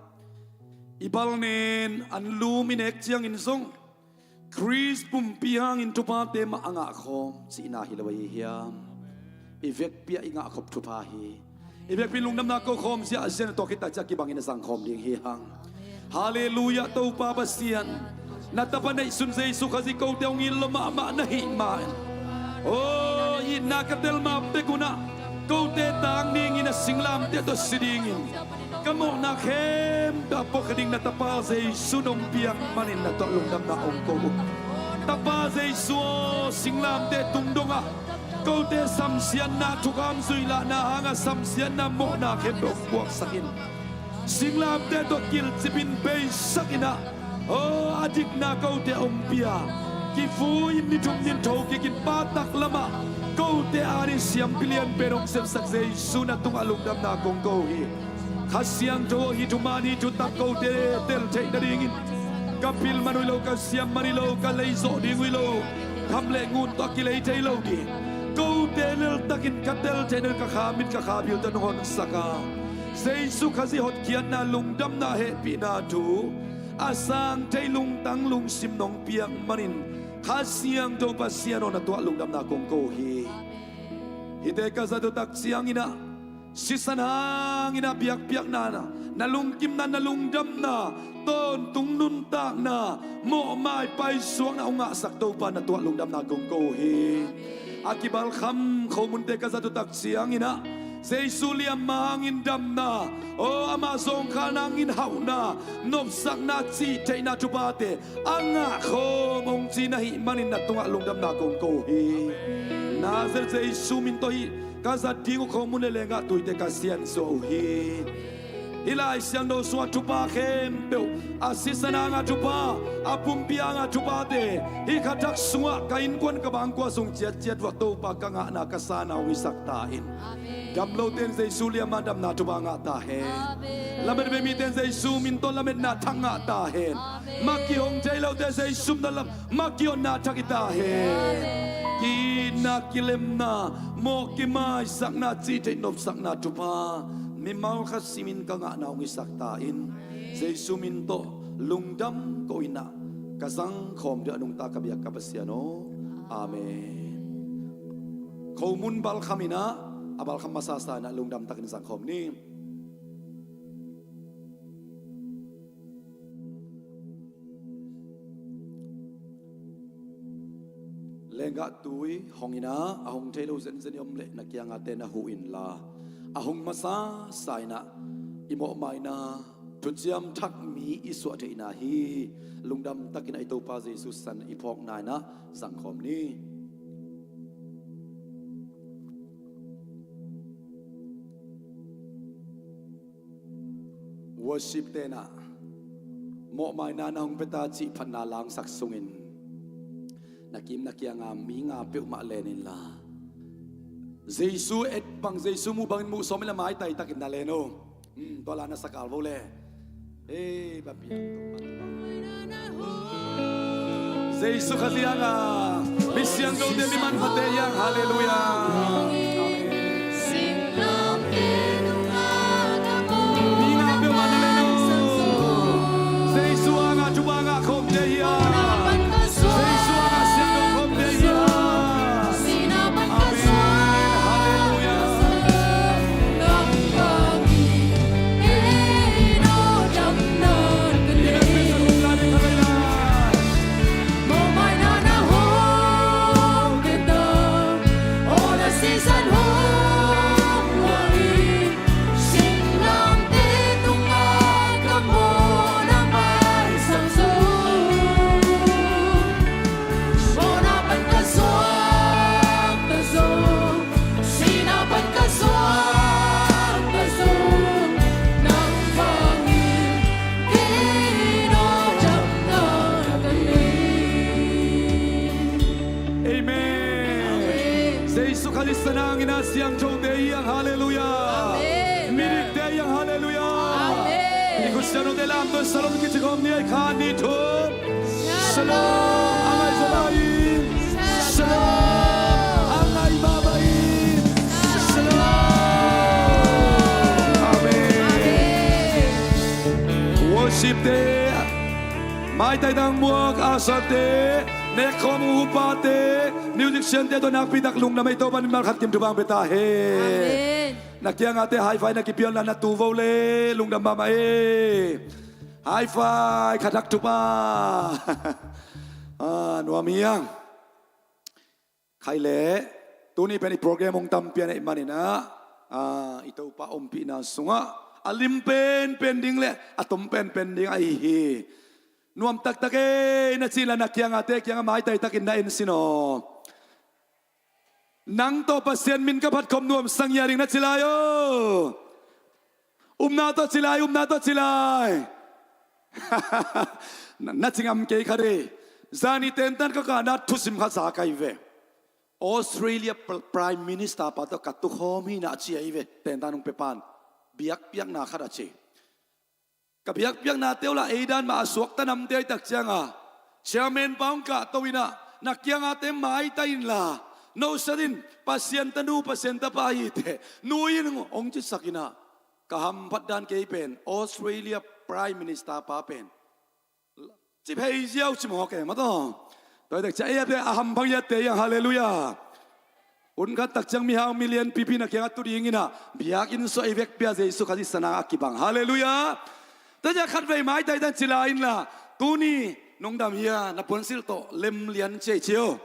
I balnen anlum i nek ciangin zong Khrist pumpi hangin thuphate mah a ngahkhawm cihna hi lo ahi hiam? I vekpi ah i ngahkhop thupha hi. I vekpi lungdamna kokhawm ziahziah in tua khit tak ciang kibangin a zangkhawm ding hi hang. Halleluiah, Topa Pasian. Na Tapa neihsun Jesu Khazih kote hong it lo mahmah na hih man, Aw, itna ka tel ma pek un ah, kote tang dingin, a singlamteh tawh si dingin ka mawhna khempeuh a puakkhia ding na Tapa Jesu nong piak manin na tuah lungdamna hong ko uh. Tapa Jesu aw, singlamteh tung dongah kote samsiatna, thukham zuih lahna hangah samsiatna, mawhna khempeuh hong puaksak in. Singlamteh tawh kilcip in, beisak in ah, aw, a dikna kote hong pia, kivui in, ni thum ni thokik in, pa taklamah kote ading siampi lian pen hong sepsak Jesu na tungah lungdamna kong ko hi. Kha Siangtho aw, hih thuman hih thutak kote tel theih nadingin ka pil man uh hi lo, ka siam man hi lo, ka lei zawh ding uh hi lo. Kham le ngun tawh a kilei thei lo ding. Kote leltakin ka tel theih nading ka kha mit, ka kha bil tawh nong honsak a, Jesu Khazih hotkhiatna, lungdamna, hehpihna thu a sang thei lungtang lungsim nong piak manin Kha Siangtho Pasian aw, na tuah lungdamna kong ko hi. Hihte ka zat uh tak ciangin ah, sisan hangin ah biakpiakna, na lungkimna, na lungdamna, tawntung nuntakna, mawhmai paisuakna hong ngahsak Topa, na tuah lungdamna kong ko hi. A kibalkham khomunte ka zat uh tak ciangin ah, Jesu liamma hangin damna, aw, amah zawngkhalna hangin hauhna, nopsakna, cihtheihna thuphate a ngahkhawm hong ci na hih manin na tungah lungdamna kong ko hi. Nazareth Jesu min tawh hih ka zat ding uh khomun le lenggah tuite ka siansuah uh hi. Hih Lai Siangtho sungah thupha khempeuh, a sisan hangah thupha, a pumpi hangah thuphate, hih kha thak sungah ka innkuan, ka bangkua sung ciatciat uh ah Topa ka ngahna, ka sanna hong hisak ta in. Amen. Damlote in Jesu liamma damna thupha ngah ta hen. Amen. Lamet vei mite in Jesu min tawh lametna thak ngah ta hen. Amen. Maki hong thei lote Jesu min tawh lam, maki honna thak hi ta hen. Amen. Ki-itna, kilemna, mawh kimaisakna, cihtheih nopsakna thupha mimal khat simin ka ngahna hong hisak ta in. Jesu min tawh lungdam ko in ah, ka zangkhawm ding a nungta ka biak ka Pasian aw. Amen. Khomun balkham in ah, a balkham masasa in ah lungdam takin zangkhawm ni. Lenggah tui hong in ah, a hong thei lo zenzen i om leh na kiangah te na huh inla, a hong masasa in ah i mawhmaina thuciam thak mi i suah theihna hi. Lungdam takin ah i Topa Jesu san i phawkna in ah zangkhawm ni. Worship te'n ah mawhmaina na hong pia ta cih phatna langsak sungin na kim na kianga mi nga peuhmah len inla, Jesu et bang, Jesu muh bangin muh sawm inla, maitai takin na len uh. Hmm, tua la na sakal vo le. Ei, bang piang tuk. Jesu Khazih hangah mi siangthote, mi manpha te hangah, halleluiah. Amen. Mi nga peuhmah na len uh. Jesu hangah thupha ngah khawmte hi a. Jesu hangah siangtho khawmte hi a. Amen. Halleluiah. Amen. Amen. Jesu Khazih sanang in a siangthote hi hang, halleluiah. Amen. Midik te hi hang, halleluiah. Amen. I khut siangthote lamto, shalom kici khawm ni ei, khat, nih, thum. Shalom. A ngai zaw lai. Shalom. A ngai mah mah in. Shalom. Amen. Amen. Worship te, maitai tang muak, usher te, nek khawm uh upate, musician te tawh nakpi tak lungdam ei, Topa in mimal khat kim thupha hong pia ta hen. Amen. Na kiangah te high five na kipia un la, na tu vo le, lungdam mahmah ei. High five, kha thak thupha. Ah, nuam hi hang. Khai leh, tuni pen i program hong tampi a neih manin ah, ah, i Topa ompihna sungah a lim penpen ding le a tom penpen ding ahi hi. Nuam taktak ei na cih inla, na kiangahte kiangah maitai takin na en sin aw. Nang tawh Pasian min ka phat khop nuamsa ngiat ing na ci lai aw. Upna tawh ci lai, upna tawh ci lai. Na, na ci ngam kei kha dei. Zani tentan ka kahna thusim khat za ka hi ve. Australia pr-, Prime Minister pa tawh ka tukhawm hi na ci ahi ve. Tentan hong pia pan biakpiakna khat a ci. Ka biakpiaknate uh lah ei dan mah a suakta namte ahi tak cianga, chairman pa hong kahto in ah, na kiangahte maitai inla, no sat in, Pasian tanu, Pasian tapa hi teh, nui in hong cisak in ah, ka hamphat dan kei pen Australia Prime Minister pa pen ci phei ziau ci mawk e, maw taw. Tua hi tak ciang ei a pen a hamphat ngiatte hi hang, halleluiah. Hun khat tak ciang mihau milian pipi na kiangah tu ding in ah, biakinn sungah i vekpi-a Jesu Khazih sanang a kibang, halleluiah. Tua ciang khatvei maitai tan ci lai inla, tuni nong dam hia, na puansilh tawh lem lian ci ei ci o.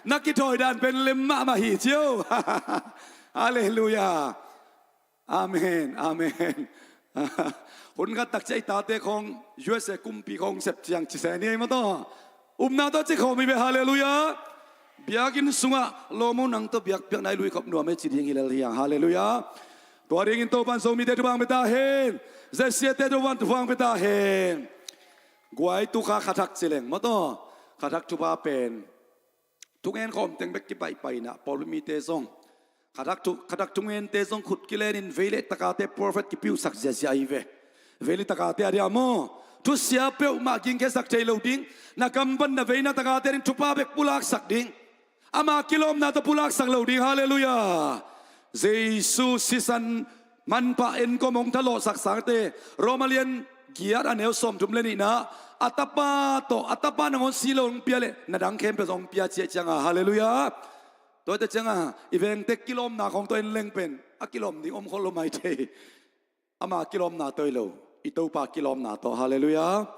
Na kithawi dan pen lem mahmah hi ci o. Halleluiah. Amen, amen. Hun khat tak ciang i tate khawng U S A kumpi khawng sep ciang ci se ni ei, maw taw. Upna tawh ci khawm hi ve, halleluiah. Biakinn sungah lawm aw, nang tawh biakpiakna i lui khop nuam ei ci ding hi lel hi hang, halleluiah. Tua dingin Topa'n Zomite thupha hong pia ta hen. Zesiate Topa'n thupha hong pia ta hen. Guai, tu kha kha thak ci leng, maw taw. Kha thak thupha pen thungen khawm teng bek kipaipai in ah, pawlpi mite zong kha thak thu-, kha thak thungente zong khut kilenin vei le takate prophet kipiusak ziazia ahi ve. Vei le takate a dia maw, thusia peuhmah gingkhiasak thei lo ding, na kam pan na veina takate ding thupha bek pulaksak ding, ama kilawmna tawh pulaksak lo ding, halleluiah. Jesu sisan manpha enkawm hong thalawhsak sangte, Roma lian giat a neu sawmthum le nihna, a tapa tawh, a tapa nangawn si lo hong pia leh na dang khempeuh zong hong pia ci ahih cianga, halleluiah. Tua hi tak cianga i vengte kilawmna khawng tawh en leng pen a kilawm ding om khol lo mai thei. Ama kilawmna tawh hi lo, i Topa kilawmna tawh, halleluiah.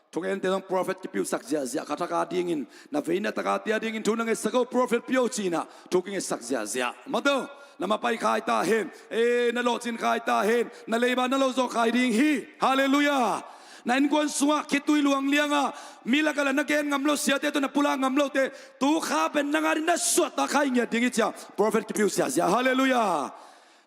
Thungente zong prophet kipiusak ziahziah, kha thak a dingin, na veina takate a dingin thu na ngetsak o, prophet pia o ci-in ah thu kingetsak ziahziah, maw taw. Na mapai khai ta hen, e, na lawhcin khai ta hen, na leiba na lo zawh khai ding hi, halleluiah. Na innkuan sungah khitui luang lianga mi lakah lah na gen ngam lo, siate tawh na pulak ngam lote, tu kha pen nang a ding na suahtak khai ngiat ding hi ci-a prophet kipiu ziahziah, halleluiah.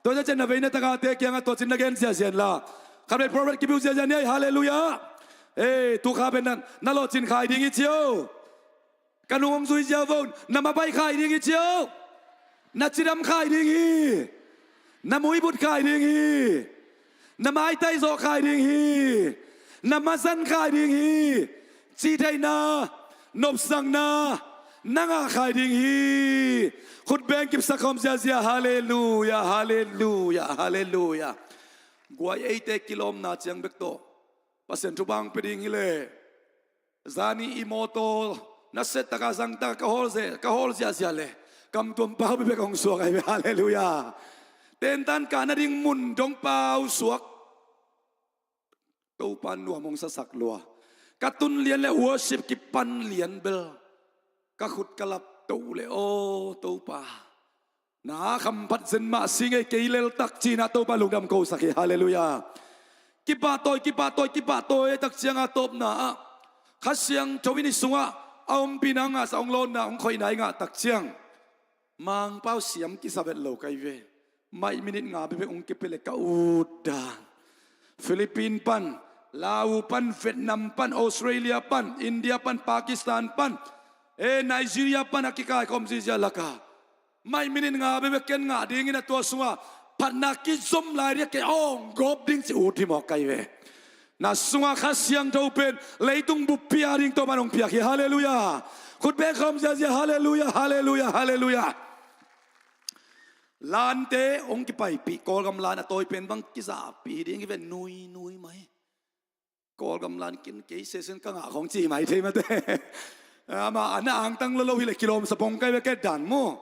Tua hi tak ciang na veina takate kiangah tua cin na gen ziahziah inla, khatvei prophet kipiu ziahziah ni ei, halleluiah. E, tu kha pen na, na lawhcin khai ding hi ci o. Ka nung hong zui ziau vo, na mapai khai ding hi ci o. Na cidam khai ding hi. Na muibut khai ding hi. Na maitai zawh khai ding hi. Na mazan khai ding hi. Cihtheihna, nopsakna na ngah khai ding hi. Khut beng kipsak khawm ziazia, halleluiah, halleluiah, halleluiah. Guai, eite kilawmna ciang bek tawh Pasian thupha hong pia ding hi leh, zani i mawtaw nasia taka zang taka ka hawl ze-, ka hawl ziahziah leh, kam tuam pau bekbek hong suak ahi ve, halleluiah. Tentan kah nading mun dong pau suak. Topa nuam hong sasak lua. Ka tun lian le worship kipan lian bel ka khut ka lap to leh, aw Topa, na hamphat zen mah si ngei, kei lel tak ci-in ah Topa lungdam kosak hi, halleluiah. Kipahtawi, kipahtawi, kipahtawi tak cianga tawpna ah Kha Siangtho in i sungah a ompihna ngahsak, hong lawnna, hong khoihna i ngah tak ciang Mangpau siam kisa vet lo ka hi ve. Maih minit nga bekbek hong kipia leh ka ut dan. Philippines pan, Laos pan, Vietnam pan, Australia pan, India pan, Pakistan pan, e, Nigeria pan a kikaikhawm zizia laka maih minit nga bekbek ken ngah dingin a tua sunga phatna kizom lai ding a, kei hong gawp ding ci ut hi mawk ka hi ve. Na sunga Kha Siangtho pen leitung buppi a ding Topa'n hong piak hi, halleluiah. Khut beng khawm ziazia, halleluiah, halleluiah, halleluiah. Lante hong kipaipih, Kawlgam lan a tawi pen bang kizahpih hi ding hi ve, nui nui mai. Kawlgam lan kin kei sesen ka ngah khawng ci mai thei mate. Ama ana angtang lo lo hi leh kilawm sapong kai ve ket dan maw.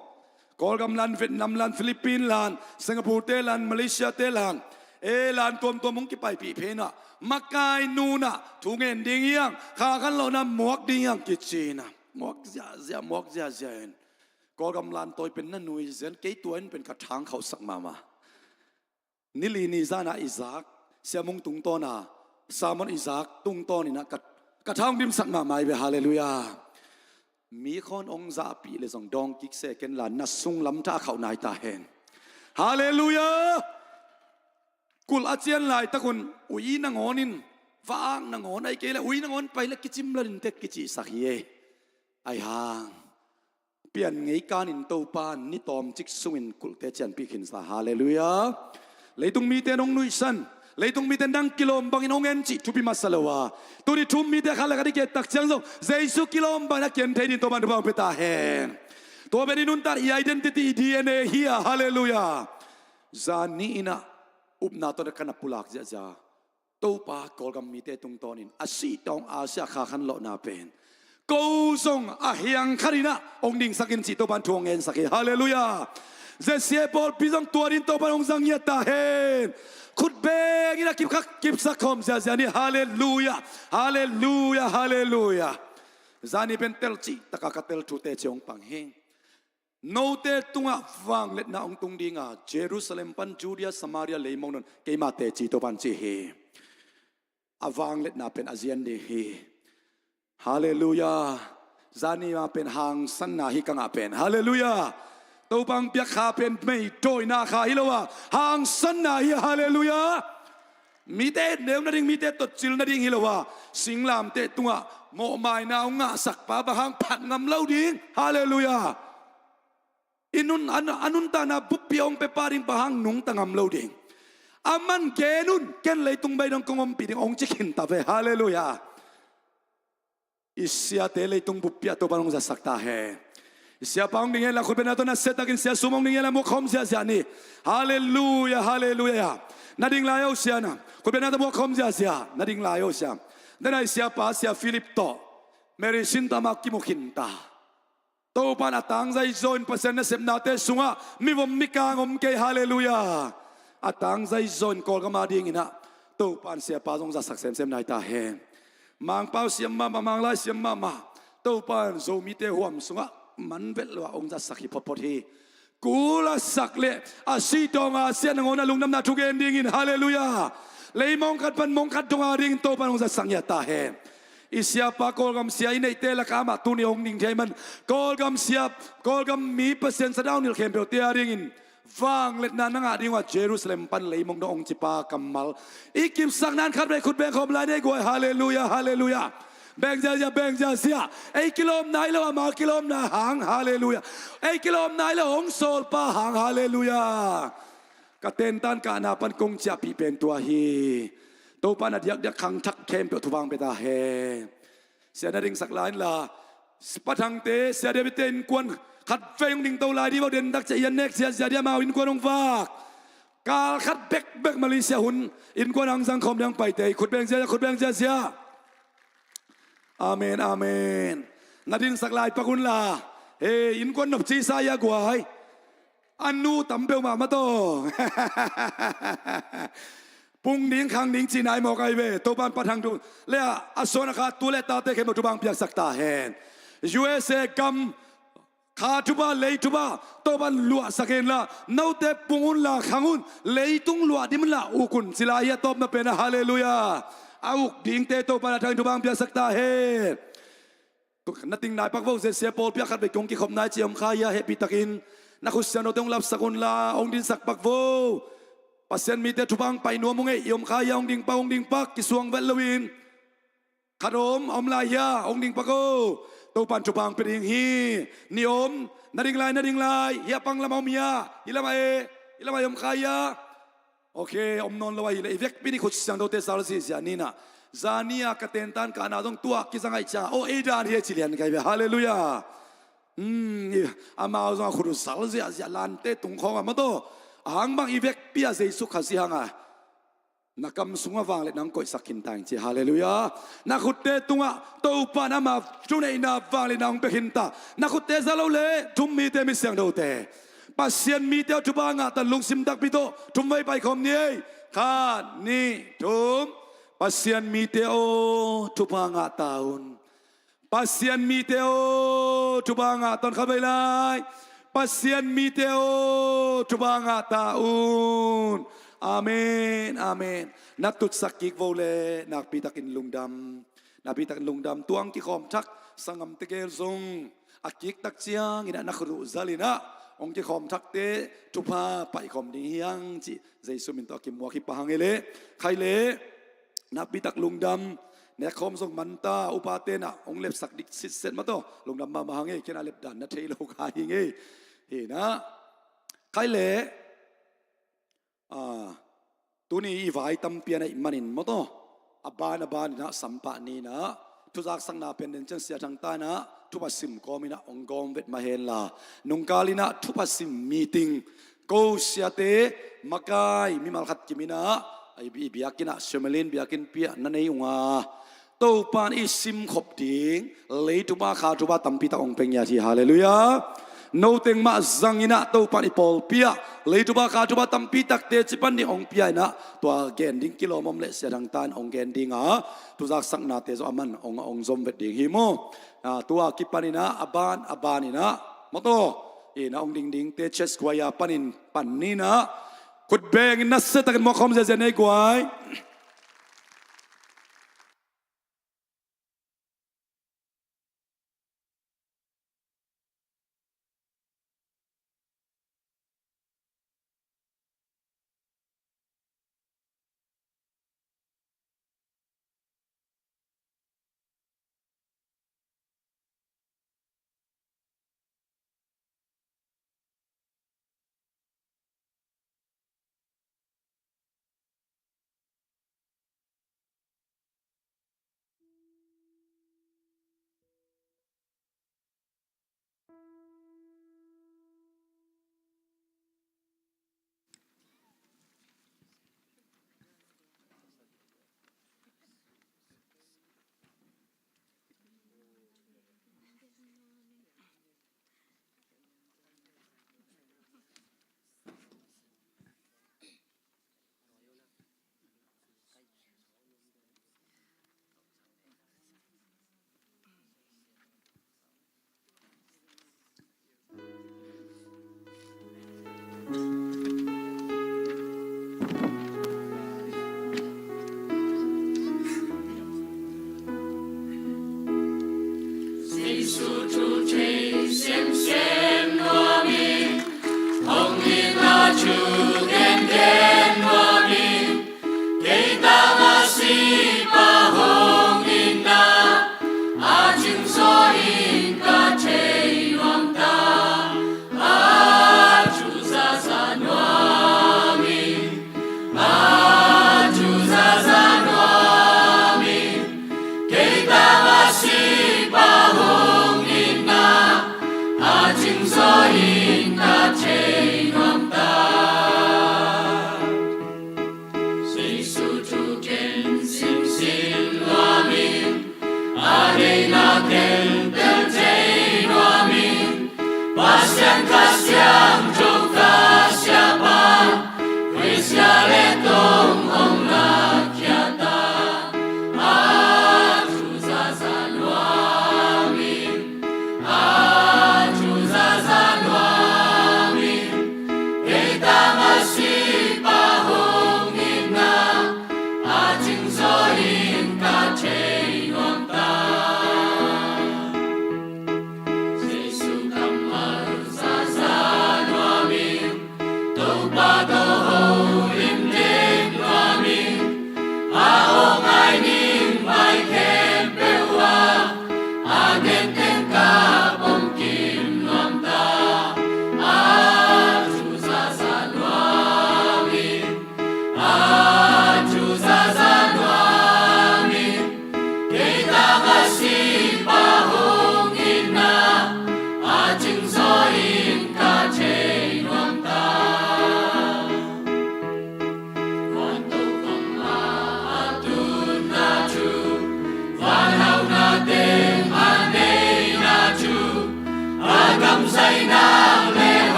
Kawlgam lan, Vietnam lan, Philippines lan, Singapore te lan, Malaysia te lan, e, lan tuamtuam hong kipaipih phenah makai nunah thu ngen ding hi hang, kha khan lawhna muak ding hi hang kicinah muak ziahziah, muak ziahziah in Kawlgam lantawi pen na nui zen, kei tua in pen ka thang khauhsak mahmah. Nili ni zana i zak, Sia Mung tungtawna, Sermon i zak tungtawn inah ka, ka thang dimsak mahmah i ve, halleluiah. Mi khawn ong zahpih le zong dawng kik se ken la, na sunglam tha a khauh nai ta hen. Halleluiah. Kulh a cian laitakun ui nangawn in, va-ak nangawn, ahih kei le ui nangawn pai le kicim lalintek kicihsak hi ei. Aihang pian ngei kanin Topa ni tawmcik sungin kulhte cianpih khinsa, halleluiah. Leitung mite nong nuihsan, leitung mite nang kilawm bangin hong en cih thupi masa lo a, tuni thu-um mite khat le khat i ki-et tak ciang zong Jesu kilawm bangin a ki-en thei dingin Topa in thupha hong pia ta hen. Tua pen i nuntak, i identity, i D N A hi a, halleluiah. Zan ni inah upna tawh ka na pulak ziahziah, Topa Kawlgam mite tungtawnin a sih tawng a sia kha khanlawhna pen ko zong a hiang khat inah hong dingsak in cih Topa in thu hong ngensak hi, halleluiah. Z C A pawlpi zong tua dingin Topa in hong zang ngiat ta hen. Khutbeng inah kipkhak kipsak khawm ziahziah ni, halleluiah, halleluiah, halleluiah. Zani pen tel cih taka ka tel thute ci hong pang hi. Note tungah vangliatna hong tung ding a, Jerusalem pan Judea, Samaria, leimong nawn keima teci, Topa in ci hi. A vangliatna pen a zian ding hi. Halleluiah. Zani mah pen hangsanna hi ka ngah pen, halleluiah. Topa hong piak kha pen meidawina kha hi lo a, hangsanna hi, halleluiah. Mite etneu nading, mite totcil nading hi lo a, singlamteh tungah mawhmaina hong ngahsakpa bang hang phat ngam lo ding, halleluiah. I nun, a, a nuntakna buppi hong piapa ding bang hang nungta ngam lo ding. Aman gen un, ken leitung bei dong kong ompih ding, hong ci khin ta ve, halleluiah. I siate leitung buppi ah Topa in hong zatsak ta hen. I siapa hong ding hen la, khutbetna tawh nasia takin sia sum hong ding hen la, muak khawm ziahziah ni. Halleluiah, halleluiah. Na ding lai o sia na. Khutbetna tawh muak khawm ziahziah. Na ding lai o sia. Dena i siapa, Sia Philip tawh Mary Sinta mah kimu khin ta. Topa in a tangzai zaw in Pasian nasepnate sungah mivom mikang om kei, halleluiah. A tangzai zaw in Kawlgam a dingin ah Topa in siapa zong zatsak semsem nai ta hen. Mangpau siam mahmah, Manglai siam mahmah, Topa in Zomite huam sungah manvelh lo ah hong zatsak hi photphot hi. Kul a sak le a sih tawng a sia nangawn a lungdamna thugen dingin, halleluiah. Leimong khat pan mong khat dong a dingin Topa in hong zatsak ngiat ta hen. I siapa Kawlgam sia i neihte lakah amah tuni hong ding thei man, Kawlgam sia, Kawlgam mi Pasian sadaun hilh khempeuhte a dingin vangliatna na ngah ding uh a, Jerusalem pan leimong dong hong cipa kammal i kipsakna in khatvei khut beng khawm lai ni ei guai, halleluiah, halleluiah. Beng ziahziah, beng ziahziah. Ei kilawmna hi lo, ama kilawmna hang, halleluiah. Ei kilawmna hi lo, hong sawlpa hang, halleluiah. Ka tentan kahna pan kong ciahpih pen tua hi. Topa in a diakdiak khangthak khempeuh thupha hong pia ta hen. Sia na dingsak lai inla, Pa Thangte, Sia David-te innkuan khatvei hong dingto lai dih vo, dentak ciah i an nek ziahziah dih, amau innkuan hong vak. Kal khat bekbek Malaysia hun innkuan hong zang khawm ding hong paite hi. Khut beng ziahziah, khut beng ziahziah. Amen, amen. Na dingsak lai pak unla, he, innkuan nopci sa ia guai. A nu tam peuhmah mah tawh. Pung ding khang ding cihna i mawk ahi ve. Topa in Pa Thang thu le a, a suan a kha tu le tate khempeuh thupha hong piaksak ta hen. U S A gam kha thupha, lei thupha Topa in luahsak henla, note pung unla khang un, leitung luah dim unla uk un ci lai hi a tawpna pen ah, halleluiah. A uk dingte Topa in a thang thupha hong piaksak ta hen. Na ting nai pak vo, Z C A pawlpi ah khatvei kong kikhop nai ci om kha hia, hehpihtakin na khut siangthote hong lapsak unla hong dingsak pak vo. Pasian mite thupha hong pai nuam ung ei, i om kha hia, hong ding pak, hong ding pak, kisuang vet loin. Khat om, om lai hia, hong ding pak o. Topa in thupha hong pia ding hi. Nih om, na ding lai, na ding lai, hia pang lamah om hia, hih lamah e, hih lamah e om kha hia. Ok, om nawn lo ahih leh i vekpi nih khut siangthote sal ziahziah ni nah. Zani a ka tentan kahna zong tua kizang ahih ciangah, aw, ei dan hi ei ci lian kai ve, halleluiah. Hmm, i, amau zong a khut uh sal ziahziah, lante tung khawng a maw taw. A hang bang i vekpi ah Jesu Khazih hang a na kam sungah vangliatna hong koihsak khin ta ing ci, halleluiah. Na khutte tungah Topa in ama thuneihna vangliatna hong pia khin ta. Na khutte za lo le, thu-um mite, mi siangthote, Pasian mite aw, thupha ngah tan, lungsim takpi tawh thum vei paikhawm ni ei. Khat, nih, thum. Pasian mite aw, thupha ngah ta un. Pasian mite aw, thupha ngah ta un. Khat vei lai. Pasian mite aw, thupha ngah ta un. Amen, amen. Na tutsak kik vo le, nakpi takin lungdam. Nakpi takin lungdam. Tua hong kikhawm thak sanggamte gel zong a kik tak ciangin ah na khut uh zal in ah hong kikhawm thakte thupha paihkhawm ding hi hang cih Jesu min tawh a kimuak hi pah hang ei le. Khai le. Nakpi tak lungdam. Nekkhawm zong man ta, upate in ah hong lepsak dik sitset mah tawh. Lungdam mahmah hang ei, ken a lepdan na thei lo kha hi ngei. Hi na. Khai le. Ah, tuni i vai tampi a neih manin maw taw. A ban a ban in ah sampah ni in ah thuzaksakna pen den ciang Sia Thang Ta in ah thupha sim kawm in ah hong gawm vet mah hen la. Nungkal in ah thupha sim meeting. Ko siate makai mimal khat kim in ah i bi-, i biakinn ah, Semelin biakinnpi ah na nei ung a. Topa'n i simkhop ding leitungah kha thupha tampi tak hong pia ngiat hi. Halleluiah. Noteng mah zang in ah Topa'n i pawlpi ah leitungah kha thupha tampi tak teci pan ding hong pia in ah, tua gen ding kilawm om leh Sia Thang Ta'n hong gen ding a, thuzaksaknate zong aman hong, hong zom vet ding hi maw. Ah, tua kipan in ah a ban a ban in ah maw taw, in ah hong ding dingte church choir panin pan ni in ah, khut bengin nasia takin muak khawm ziahziah ni ei guai.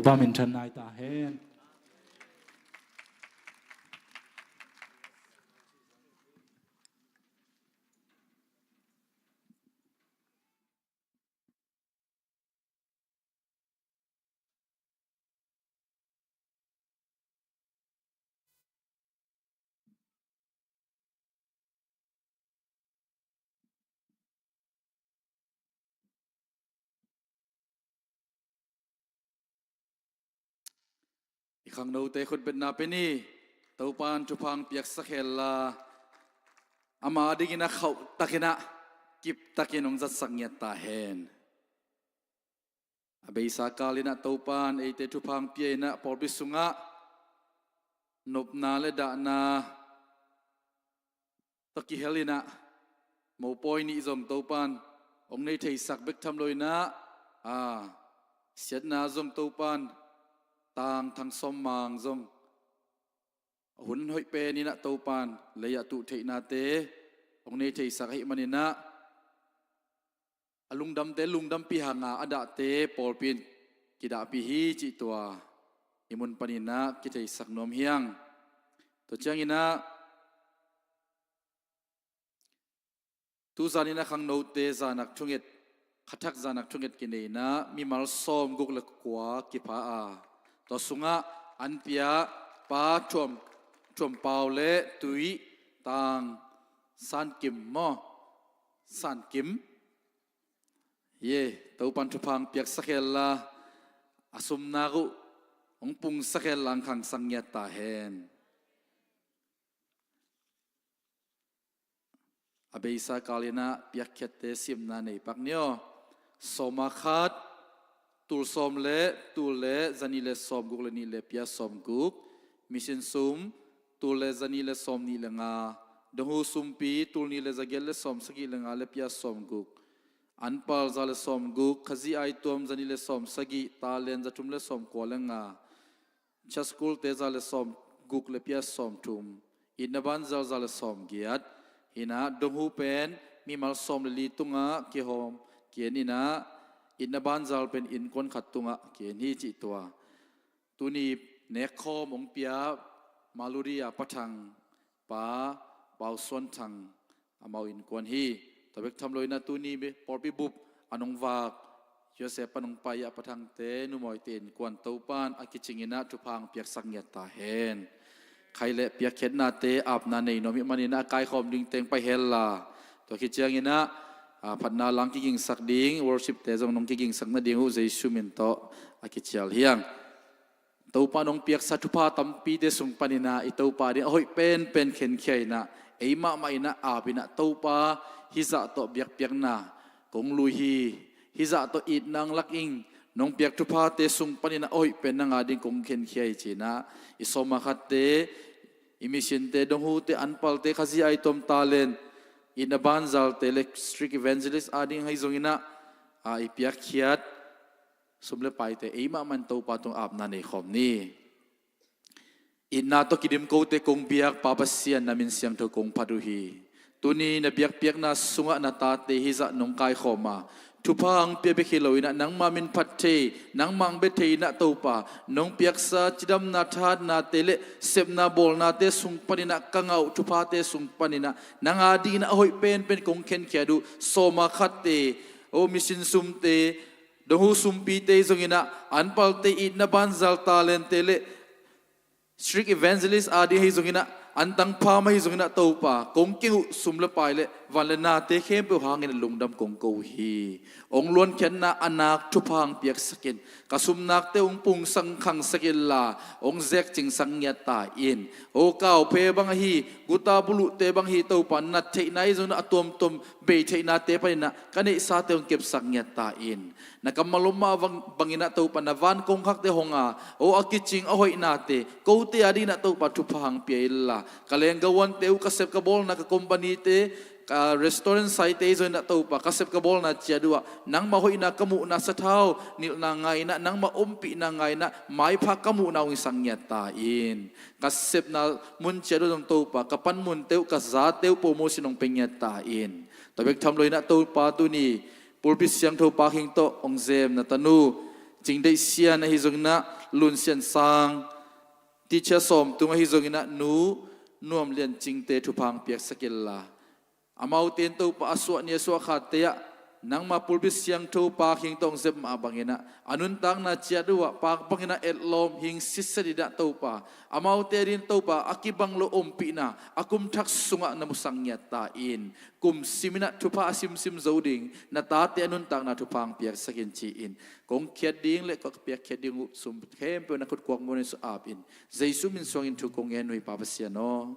Pa min than nai ta hen. I khangnote khutbetna pe ni. Topan thupha piaksak hen la, ama dingin a khauh takin a kip takin hong zatsak ngiat ta hen. A beisa kalin a Topan eite thupha pia in a pawlpi sungah nopna le dahna tawh kihel in a, mopawi nih zong Topan hong nei theisak bek tham lo in a, a siatna zong Topan tangthang sawm mang zong hun hoih pen in a Topan lei ah tuh theihnate hong nei theisak ahih manin a, a lungdamte lungdampih hanga a dahte pawlpi in kidahpih hi cih tua i mun panin a kitheisak nuam hi hang. Tua ciangin a, tu zanin a khangnote zanak thunget, khathak zanak thunget kinei in a mimal sawmguk le kua kipha a, tua sungah an pia Pa Thuam, Thuam Pau le Tui Tang San Kim maw? San Kim. Ye, Topan thupha piaksak hen la, a sumnak uh hong pungsak hen la, hong khangsak ngiat ta hen. A beisa kalin a piakkhiatte simna nei pak ni aw. Sawma khat, tul sawm le tul le zanih le sawmguk le nih le pia sawmguk. Mission sum, tul le zanih le sawmnih le nga. Donghu sumpi, tul nih le zagiat le sawmsagih le nga le pia sawmguk. Anpal za le sawmguk, Khazih aituam zanih le sawmsagih, talen zathum le sawmkua le nga. Church school te za le sawmguk le pia sawmthum. Itna banzal za le sawmgiat. Hi in a donghu pen mimal sawm le li tungah kihawm, ki-en in a, itna banzal pen innkuan khat tungah ki-en hi cih tua. Tuni nekkhawm hong pia Maluri a Pa Thang, Pa Pau Suan Thang, amau innkuan hi. Tua bek tham lo in a tuni pawlpi bup a nong vak, U S A pan hong pai a Pa Thangte numawite innkuan Topan a kicing in a thupha piaksak ngiat ta hen. Khai le piakkhiatnate apna nei nuam ahih manin a kaikhawm ding teng pai hen la, tua khit ciangin a, a, phatna lang kigingsak ding, worship te zong nong kigingsak nading uh Jesu min tawh a kicial hi hang. Topa nong piaksa thupha tampite sung panin a i Topa ding a hoih penpen khenkhia in a, ei mahmah in a ap in a Topa hih zah tawh biakpiakna kong lui hi, hih zah tawh itna hong lak ing, nong piak thuphate sung panin a hoih pen nang a ding kong khenkhia hi ci in a, i sawma khatte, i missionte, donghute, anpalte, Khazih aituam, talen, itna banzalte le street evangelist a ding ahi zongin a, a i piakkhiat sum le paite ei mahmah in Topa tung apna nei khawm ni. Itna tawh kidim kote kong biak Pa Pasian, na min siangtho kong phat uh hi. Tuni na biakpiakna sungah na tate hih zah nong kaikhawm a, thupha hong pia bek hi lo in a, nangma min phat thei, nangma hong bia thei in a Topa, nong piaksa cidamna thahatnate le sepna bawlnate sung panin a ka ngah uh thuphate sung panin a nang a dingin a hoih penpen kong khenkhia uh, sawma khatte, o mission sumte, donghu sumpite zongin a, anpalte itna banzal talente le street evangelist a ding ahi zongin a, antang pham ahi zongin a Topa, kong keng uh sum le pai le van le nate khempeuh hangin a lungdam kong ko uh hi. Hong luankhiatna a nak thupha hong piaksak in, ka sumnakte hong pungsak khangsak in la, hong zek cingsak ngiat ta in. O kauphe bang ahi, guta buluhte bang ahi Topa, nat theihna ahi zongin a tuamtuam bei theihnate panin a ka neihsate hong kepsak ngiat ta in. Na kammal om mah bang, bangin a Topa na van kongkhakte hong a, o a kicing a hoihnate kote a dingin a Topa thupha hong pia in la, ka leenggauante uh, ka sep ka bawlna ka companyte, ka restaurant saite ahi zongin a Topa, ka sep ka bawlna ciat uh ah nangma hoihna ka muhna, sathau nilhna ngai in a, nangma ompihna ngai in a, maipha ka muhna hong hisak ngiat ta in. Ka sepna mun ciat uh zong Topa, ka panmunte uh, ka zate uh promotion hong pia ngiat ta in. Tua bek tham lo in a Topa, tuni pulpit siangtho Pa Khing tawh hong zem na tanu Cing Deih Sian ahi zongin a, Lun Sian Sang, Teacher Sawm Tung ahi zongin ah Nu Nuam Lian Cingte thupha piaksak inla, amaute in Topa a suah ni a suah khatte ah nangma pulpit siangtho Pa Khing Tawng Zep mah bangin ah a nuntakna ciat uh ah Pa bangin ah etlawm hing sitset in ah Topa, amaute ading Topa a kibang lo ompihna a kum thak sungah na musak ngiat ta in, kum simin ah thupha a simsim zo ding na tate a nuntakna thupha piaksak in ci-in kong khiat ding le kong piakkhiat ding uh sum khempeuh na khut kuak munin suk ap in, Jesu min suangin thu kong ngen uh hi Pa Pasian aw.